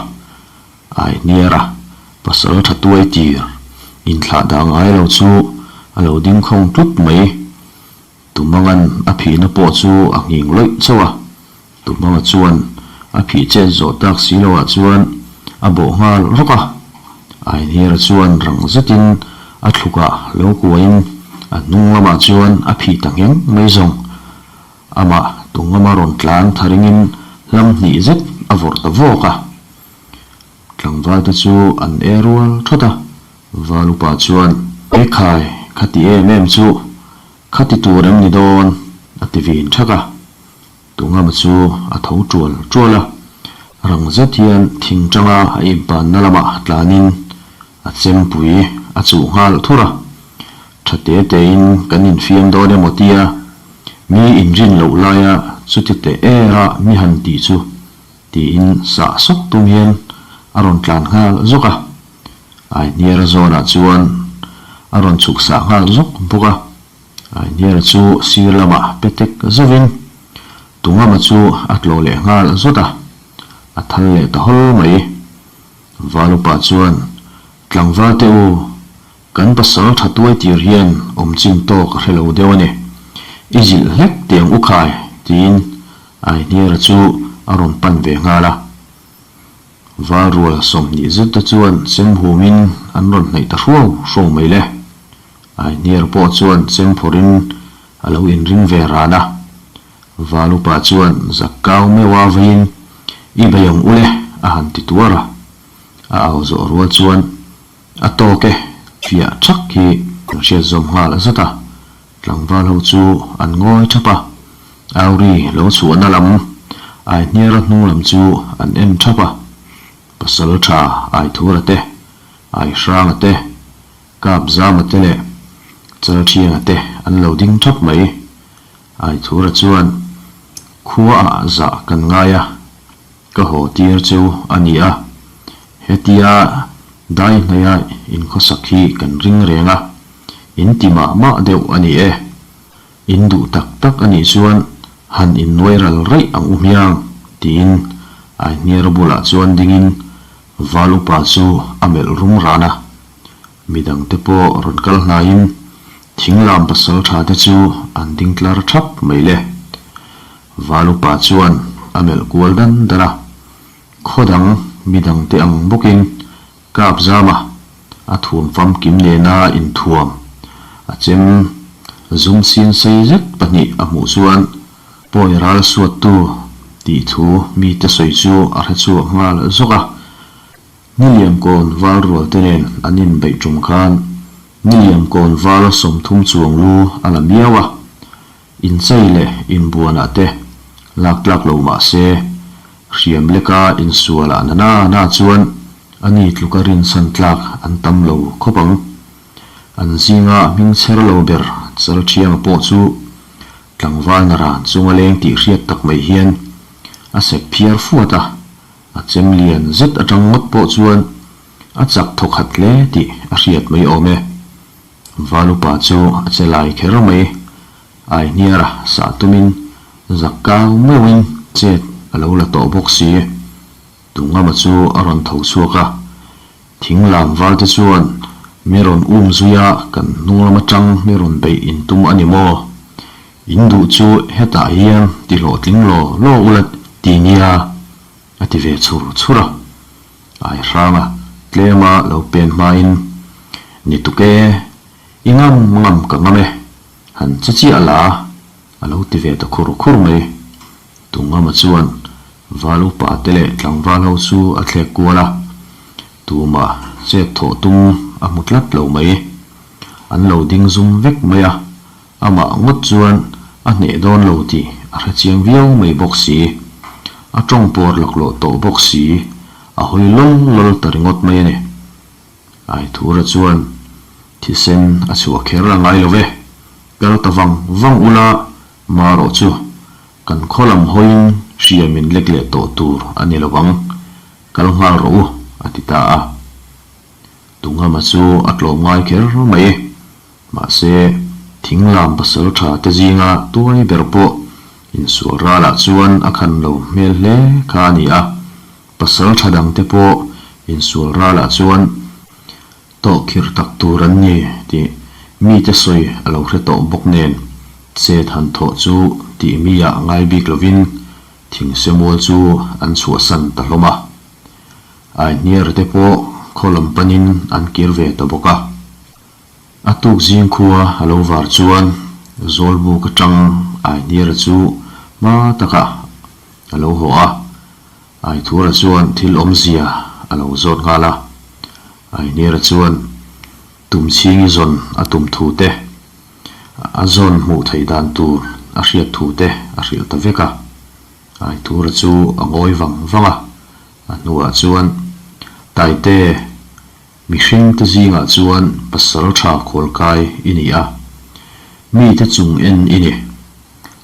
Aihniar a, pasal tha tuai tir, inthlah dah ngai lo chu a lo ding khawng tlut mai. Tumangan a phihna pawh chu a nghing lawih chauh a, Tumanga chuan a phih chet zawh tak si loah chuan a bawh nghal rawk a. Ainhira chuan rang zetin a thlukah lo kuahin a hnung lamah chuan a phih ta ngheng mai zawng. Amah Tungama rawn tlan tha ringin hlam hnih zet a vawrh ta vawk a. Tlangvalte chu an e rual thawt a, Val upa chuan, Ekhai, khati em em chu Khati tur em ni dawn? a ti vin thak a. Tungama chu a tho tual tual a, rang zet hian thing tanga a inpanna lamah tlanin A chempui a chuh nghal thur a, tha te tein kan infiam dawn emaw tia mi inrin loh laia chuti teh er a mi han tih chu tiin sah sawk tum hian a rawn tlan nghal zawk a. Aihniara zawnah chuan a rawn chhuk sah nghal zawk bawk a. Aihniara chu sir lamah pe tek zauhin Tungama chu a tlawh leh nghal zawt a, a thal leh ta hawl mai. Valupa chuan, Tlangval te u, kan pasal tha tuai tir hian awm chin tawk a hre lo deuh a ni. I zilh hlek tiang u khai, tiin Aihniara chu a rawn pan ve nghal a. Valrual 20 zet te chuan chem humin an rawn hnaih ta hruau hruau mai le. Aihniara pawh chuan chem phawrhin a lo inring ve ran a. Valupa chuan Zakkau meuha veiin, I bei ang ule, a han ti tuar a. A au zawh rual chuan, A tawk e, fiah thak hi kan hriat zawm nghal zat a. Tlangval ho chu an ngawi thap a, Auri lo chhuahna lam, Aihniara hnung lam chu an en thap a. Pasal tha Aithura te, Aihranga te, Kapzama te leh Chalthianga te an lo ding thap mai. Aithura chuan, Khuaah zah kan ngai a, ka haw tir chu a ni a. Hetia dai hnaia inkhawsak hi kan ring reng a, in ti mah mah deuh a ni e. In duh tak tak a nih chuan han innuai ral raih ang u hmiang, tiin Aihniara bulah chuan dingin Val upa chu a melh rum ran a. Midangte pawh rawn kal hnaiin thinglam pasal tha te chu an ding tlar thap mai le. Val upa chuan a melh kual dan dan a, khaw dang midangte ang bawkin kap zam a, a thuam famkim nena inthuam a chem zum sin sei zet pahnih a hmuh chuan pawi ral suattu tih thu mite sawi chu a hre chhuak nghal zawk a. Niliamkawn val rual te nen an inbeih tum khan Niliamkawn vala 30 chuang lu a la miau a, inchei leh inbuanah te lak tlak lo mah se, hriam leka insualah na na na chuan a ni tluka rinchhan tlak an tam lo khawp ang. An zinga hming chher lo ber Chalthianga pawh chu tlangval naran chunga leng tih hriat tak mai hian a sek phiar fuat a. A chem lian zet atang ngawt pawh chuan a chak thaw khat hle tih a hriat mai awm e. Valupa chu a che lai kher mai. Aihniara sah tumin zak kau meuhin chet a lo la tawh bawk si. Tungama chu a rawn tho chhuak a. Thing lam valte chuan mi rawn um zui a, kan hnung lam atang mi rawn beih in tum a ni maw? In duh chu hetah hian ti hlawhtling law law ula ti nia, a ti ve chhur chhur a. Ai hranga tlema lo pen hmain, Ni tuk e, i ngam ngam ka ngam e, han che chiah la, a lo ti ve ta khur khur mai. Tungama chuan val upa te leh tlangval ho chu a thlek kual a, tumah chet thawh tum a hmu tlat lo mai. An lo ding zum vek mai a. Amah ngawt chuan a hneh dawn lo tih a hre chiang viau mai bawk si. A tawng pawr laklawh tawh bawk si, a hawi lawl lawl ta ringawt mai a ni. Aithura chuan thisen a chhuah kher a ngai lo ve, kal ta vang vang ula marawh chu kan khaw lam hawiin hria min lek leh tawh tur a ni lo ang, kal nghal rawh u a ti ta a. Tungama chu a tlawm ngai kher mai. Mahse, thinglam pasal tha te zinga tuai ber pawh insual ralah chuan a khan lo hmel hle kha a ni a, pasal tha dang te pawh insual ralah chuan tawh khirh tak tur an ni tih mite sawi a lo hre tawh bawk nen chet han thawh chu tih mi ah ngai bik lovin thingsemual chu an chhuahsan ta hlawm a. Aihniar te pawh khaw lam panin an kir ve ta bawk a. A tuk zing khua a lo var chuan Zawlbuk atang Aihniara chu hma takah a lo haw a, Aithura chuan thil awmzia a lo zawt nghal a. Aihniara chuan Tumchhingi zawn a tum thu te, a zawn hmuh theih dan tur a hriat thu te a hrilh ta vek a. Aithura chu a ngawi vang vang a, a hnuah chuan Taite! Mihringte zingah chuan pasal tha khualkai i ni a, mite chung en i ni.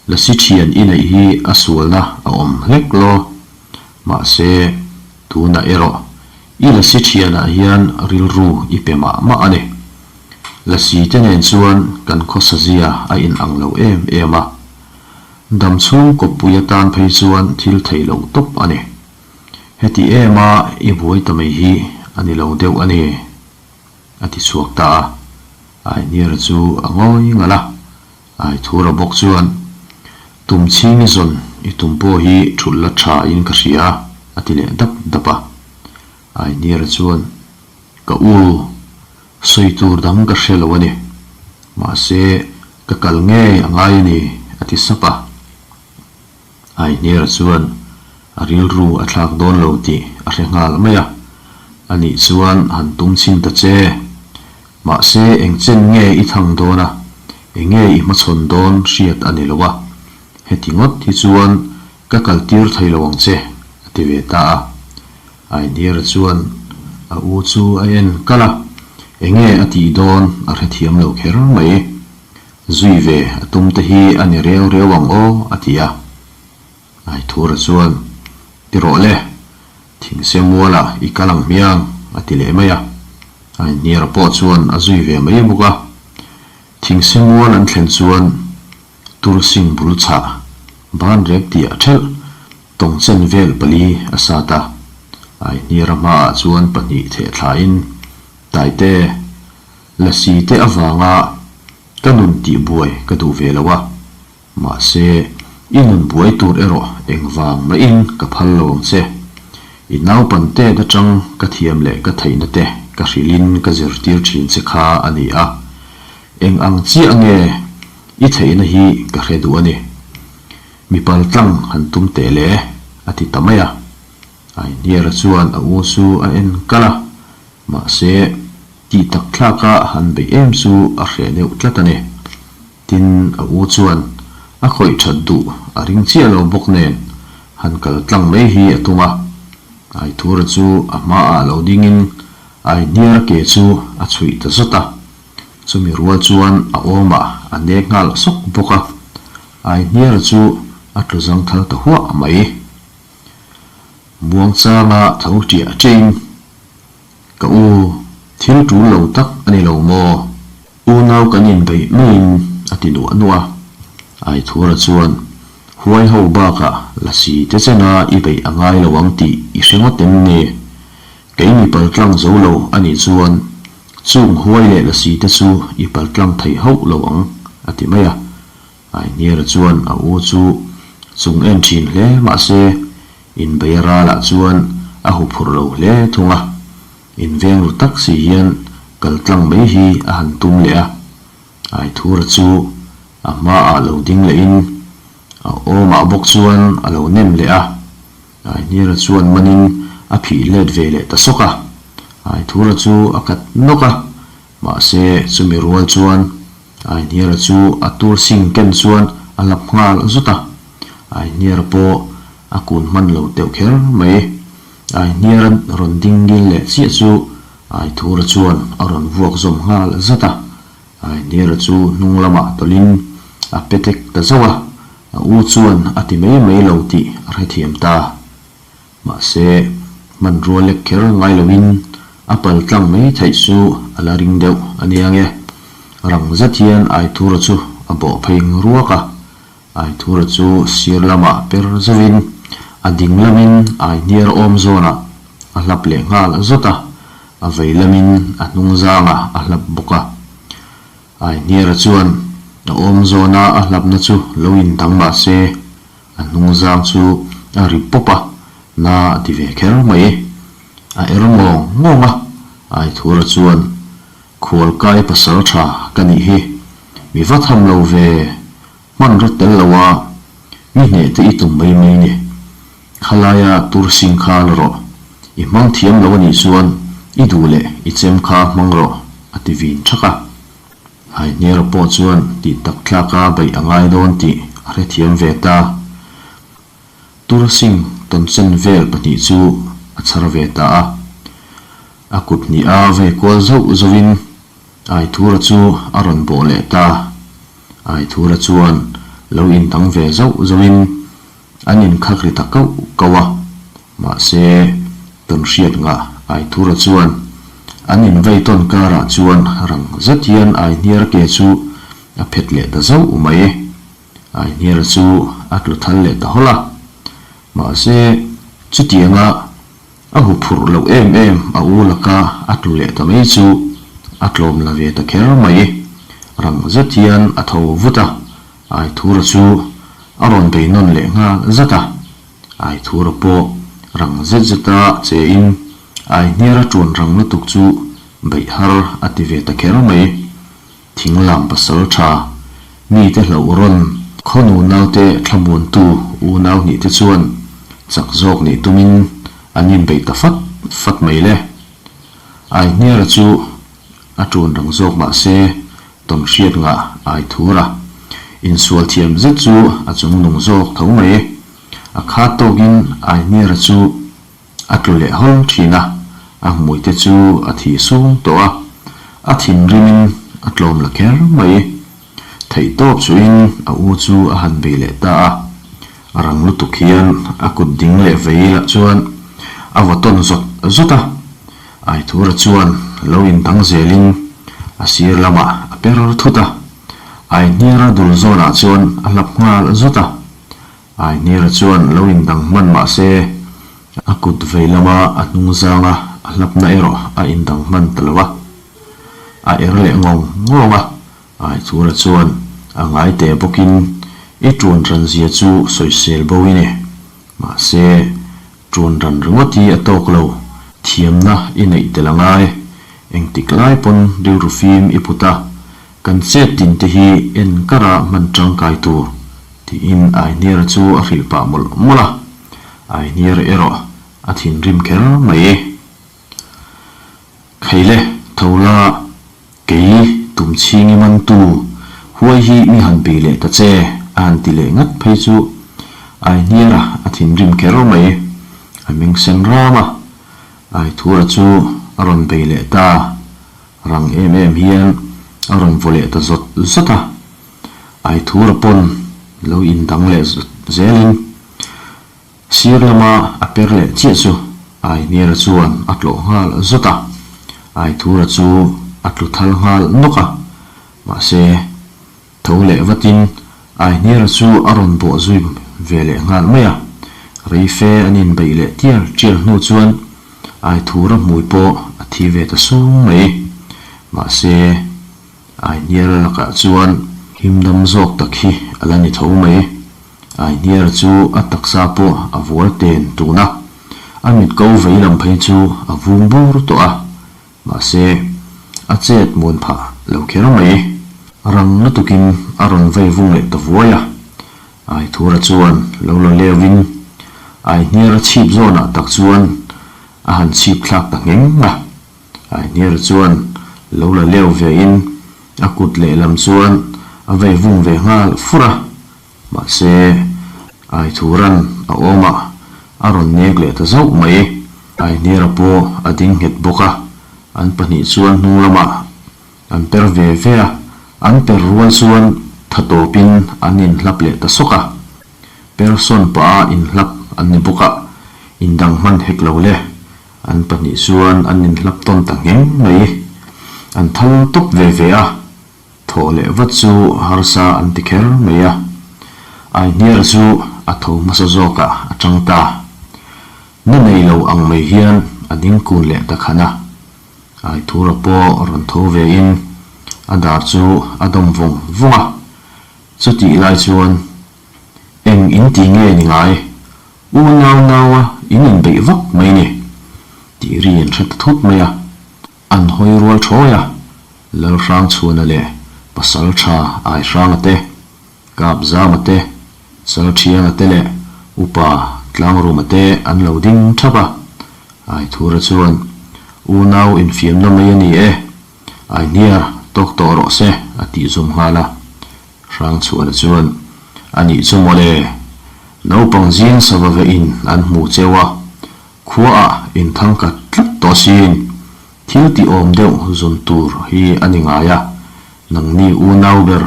Lasi thian i neih hi a sualna a awm hlek lo. Mahse, tunah erawh i lasi thianah hian rilru i pe mah mah a ni. Lasi te nen chuan kan khawsa zia a inang lo em em a. Dam chhung kawppui atan phei chuan thil thei loh tawp a ni. Heti em a i buai ta mai hi a ni lo deuh a ni, a ti chhuak ta a. Ainiara chu a ngawi ngalh a, Aithura bawk chuan, Tum chhing i zawn i tum pawh hi thulh la tha in ka hria, a ti leh dap dap a. Ainiara chuan, Ka u, sawi tur dang ka hre lo a ni. Mahse, ka kal ngei a ngai a ni, a ti sap a. Aihniara chuan a rilru a thlak dawn lo tih a hre nghal mai a, Anih chuan han tum chhin ta che. Mahse eng chen nge i thang dawn a, eng nge i hmachhawn dawn hriat a ni lo a, heti ngawt hi chuan ka kaltir thei lo ang che, a ti ve ta a. Aihniara chuan a u chu a en kalh a, eng nge a tih dawn a hrethiam lo kher mai. Zui ve a tum te hi a ni reu reu ang aw, a ti a. Aithura chuan, Ti rawh le, thingse mualah i kal ang hmiang, a ti leh mai a. Aihniara pawh chuan a zui ve mai bawk a. Thingse mual an thlen chuan Tursing bul chhah ban rek tih a thelh, tawngchen vel pali a sat a. Aihniara hmaah chuan pahnih theh thlain, Taite, Lasi te avanga ka nun tih buai ka duh ve lo a, mahse i nun buai tur erawh engvang mahin ka phal lo ang che. I naupan tet atang ka thiam leh ka theihna te ka hrilhin ka zirtir thin che kha a ni a, eng ang chiah nge i theihna hi ka hre duh a ni. Mi paltlang han tum teh le, a ti ta mai a. Aihniara chuan a u chu a en kalh a, mahse Tih tak thlaka han beih em chu a hreh deuh tlat a ni. Tin, a u chuan a khawih that duh a ring chiah lo bawk nen han kal tlang mai hi a tum a. Aithura chu a hmaah lo dingin Aihniara ke chu a chhuih ta zawt a. Chumi rual chuan a awmah a nek nghal sawk bawk a. Aihniara chu a tlu zangthal ta huah mai. Muangchanga tho ṭiah ṭiahin. Ka u, thil tul lo tak a ni lo maw? Unau kan inbeih maiin a ti nuah nuah a. Aithura chuan, Huai ho bakah lasi te chena i beih a ngai lo ang tih i hre ngawt em ni? Kei mi paltlang zo lo a nih chuan chung huai leh lasi te chu i paltlang thei hauh lo ang, a ti mai a. Aihniara chuan a u chu chung en thin hle mahse inbeia ralah chuan a huphurh lo hle thung a, inveng ru tak si hian kal tlang mai hi a han tum leh a. Aithura chu a hmaah lo ding lehin a awmah bawk chuan a lo nem leh a, Aihniara chuan manin a phih let ve leh ta sawk a, Aithura chu a kat nawk a, mahse chumi rual chuan Aihniara chu a tur sing ken chuan a lap nghal zut a, Aihniara pawh a kun hman lo teuh kher mai. Aihniara rawn ding ngil leh chiah chu Aithura chuan a rawn vuak zawm nghal zat a, Aihniara chu hnung lamah tawlhin a pe tek ta zauh a, a u chuan a ti mai mai lo tih a hrethiam ta. Mahse, hmanrua lek kher ngai loin a pal tlang mai theih chu a la ring deuh a nia nge. Rang zet hian Aithura chu a bawh phei ruak a, Aithura chu sir lamah per zauhin a ding lamin Aihniar awm zawnah a hlap leh nghal zawt a, a vei lamin a hnung zangah a hlap bawk a. Aihniara chuan a awm zawna a hlapna chu lo indang mah se, A hnungzang chu a ri pawp a, na a ti ve kher mai. A er ngawng ngawng a, Aithura chuan, Khualkai pasal tha ka nih hi, mi va tham lo ve, hmanraw tel lo a, mi hneh te i tum mai mai ni. Khalaia tur sing kha la rawh, i hmang thiam lo a nih chuan i duh leh i chem kha hmang rawh, a ti vin thak a. Haihniara pawh chuan tih tak tlaka beih a ngai dawn tih a hrethiam ve ta. Tursing tawnchen vel pahnih chu a chhar ve ta a. A kut hnih a vei kual zauh zauhin Aithura chu a rawn bawh leh ta. Aithura chuan lo indang ve zauh zauhin an inkhak ri ta kauh kauh a. Mahse, tawnhriat ngah Aithura chuan an invei tawn karah chuan rang zet hian Aihniara ke chu a phet leh ta zauh mai. Aihniara chu a tlu thal leh ta hawlh a. Mahse, chutianga A huphurh loh em em a u laka a tlu leh ta mai chu a tlawm la ve ta kher mai. Rang zet hian a tho vut a, Aithura chu a rawn bei nawn leh nghal zat a. Aithura pawh rang zet zeta che in Aihniara ṭuan rang lutuk chu beih har a ti ve ta kher mai. Thinglam pasal tha, mite hlauh rawn, khawnu naute thlamuantu unau nih te chuan chak zawk nih tumin an inbeih ta fat fat mai le. Aihniara chu a ṭun rang zawk mah se tawn hriat ngah ai thur a, insual thiam zet chu a chungnung zawk tho mai. A khat tawkin Aihniara chu A tlu leh hawl thin a, a hmuite chu a thi sung tawh a, a thinrimin a tlawm la kher mai. Theihtawp chuhin a u chu a han bei leh ta a, a rang lutuk hian a kut ding leh vei lah chuan a vaw tawn zawt zawt a. Aithura chuan lo indang zelin a sir lamah a per thut a, Aihniara dul zawnah chuan a hlap nghal zawt a. Aihniara chuan lo indang hman mah se, a kut vei lama a hnung zanga a hlapna erawh a indang hman ta lo a. A er leh ngawng ngawng a, Aithura chuan a ngai teh bawkin i ṭuan ran zia chu sawisel bo i ni. Mahse, ṭuan ran ringawt hi a tawk lo, thiamna i neih tel a ngai. Engtik lai pawn rilru fim i put a, kan chet tin te hi en kara hman ṭangkai tur. Tiin Aihniara chu a hrilh pah mawlh mawlh a, Aihniara erawh a thinrim kher mai. Kheile, tho la, kei tum chhingi mantu huai hi mi han bei leh ta che, a han ti leh ngat phei chu Aihniara a thinrim kher mai. A meng sen ram a, Aithura chu a rawn bei leh ta, rang em em hian a rawn vaw leh ta zawt zawt a. Aithura pawn lo indang leh zelin sir lama a per leh chiah chu Aihniara chuan a tlawh nghal zawt a, Aithura chu a tlu thal nghal nawk a, mahse tho leh vatin Aihniara chu a rawn bawh zui ve leh nghal mai a, rei fe an inbeih leh tial tial hnu chuan Aithura hmui pawh a thi ve ta sung mai, mahse. Aihniara lakah chuan himdam zawk tak hi a la ni tho mai. Aihniara chu a taksa pawh a vual ten tun a, a mit ko vei lam phei chu a vung bur tawh a, mahse a chet muan phah lo kher mai. Rang lutukin a rawn vei vung leh ta vuai a, Aithura chuan lo la leuhin Aihniara chhip zawnah tak chuan a han chhip thlak ta ngheng a. Aihniara chuan lo la leu ve in a kut lehlam chuan a vei vung ve nghal fur a, mahse Aithuran a awmah a rawn nek leh ta zauh mai. Aihniara pawh a ding nghet bawk a, an pahnih chuan hnung lamah an per ve ve a, an per rual chuan tha tawpin an inhlap leh ta sawk a. Person pah a inhlap an ni bawk a, indang hman hek lo le. An pahnih chuan an inhlap tawn ta ngheng mai. An thal tawp ve ve a, thawh leh vat chu harsa an ti kher mai a. Aihniara chu a tho hmasa zawkah a tang ta. Na nei lo ang mai hian a ding kun leh ta khan a. Aithura pawh rawn tho ve in a dar chu a dawm vawng vawng a. Chutih lai chuan eng in ti nge ni ngai? U nau naua in inbeih vak mai ni, tih ri an hre ta thut mai a. An hawi rual thawi a, Lalhrangchhuana leh Pasal tha Aihranga te, Kapzama te, Chalthianga te leh Upa Tlangruma te an lo ding thap a. Aithura chuan, U nau infiamna mai a ni e, Aihniar tawk tawh rawh se, a tih zawm nghal a. Hrangchhuana chuan, A nih chu mawle, naupang zing sava ve in an hmu cheu a, khuaah in thangkat tlat tawh sin. Thil tih awm deuh zawn tur hi a ni ngai a, nangni unau ber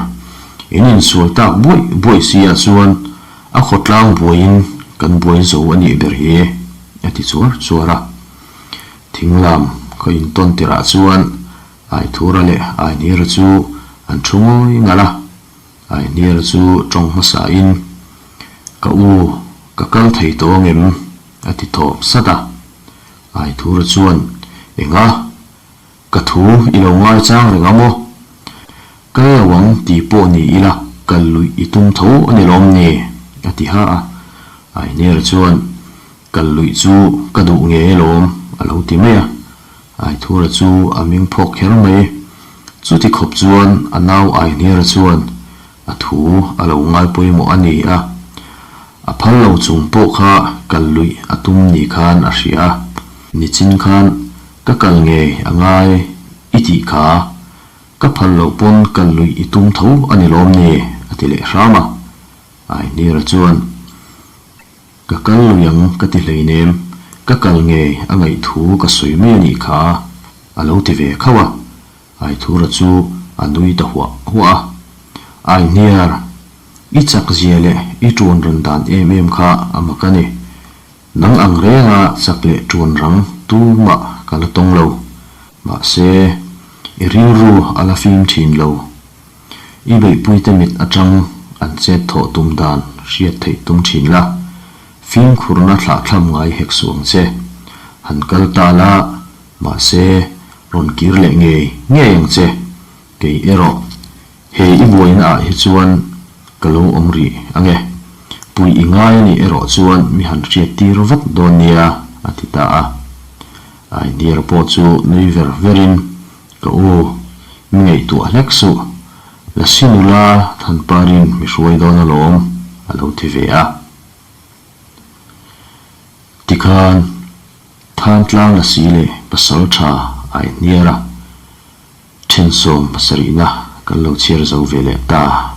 in insual tak buaih buaih si ah chuan a khawtlang buaiin kan buai zo a nih ber hi, a ti chuar chuar a. Thinglam ka intawn tirh ah chuan Aithura leh Ainira chu an thu ngawi ngalh a, Ainira chu tawng hmasa in, Ka u, ka kal thei tawh ang em? a ti thawp sat a. Aithura chuan, Enga? Ka thu i lo ngaichang reng a maw? Kal lo ang tih pawh ni ila kal luih i tum tho a ni lawm ni? a ti ha a. Ainira chuan, Kal luih chu ka duh ngei alawm, a lo ti mai a. Aithura chu a ming phawk kher mai. Chuti khawp chuan a nau Aihniara chuan a thu a lo ngai pawimawh a ni a. A phal lo chung pawh kha kal luih a tum ni khan a hria a. Nichin khan ka kal ngei a ngai i tih kha, ka phal loh pawn kal luih i tum tho a ni lawm ni? a ti leh hram a. Aihniara chuan. Ka kal lui ang ka ti hleinem, ka kal ngei a ngaih thu ka sawi mai a nih kha, a lo ti ve khauh a. Aithura chu a nui ta huah huah a. Aihniar, i chak zia leh i ṭuan rawn dan em em kha a mak a ni. Nang ang renga chak leh ṭuan rang tumah ka la tawng lo. Mahse, i rilru a la fim ṭhin lo. I beihpuite mit atang an chet thawh tum dan hriat theih tum thin la, fimkhurna thlahthlam ngai hek suh ang che. Han kal ta la, mahse rawn kir leh ngei ngei ang che. Kei erawh, he i buaina ah hi chuan ka lo awm rih ang e. Puih i ngai a nih erawh chuan mi han hriat tir vat dawn nia, a ti ta a. Ainiara pawh chu nui ver verin Ka u, mi ngaihtuah hlek suh, Lasi nula Thanparin mi hruai dawn alawm, a lo ti ve a. Tikhan, Thantlang Lasi leh Pasal tha a inhniar a, thensawm pasarihna kan lo chhiar zo ve leh ta.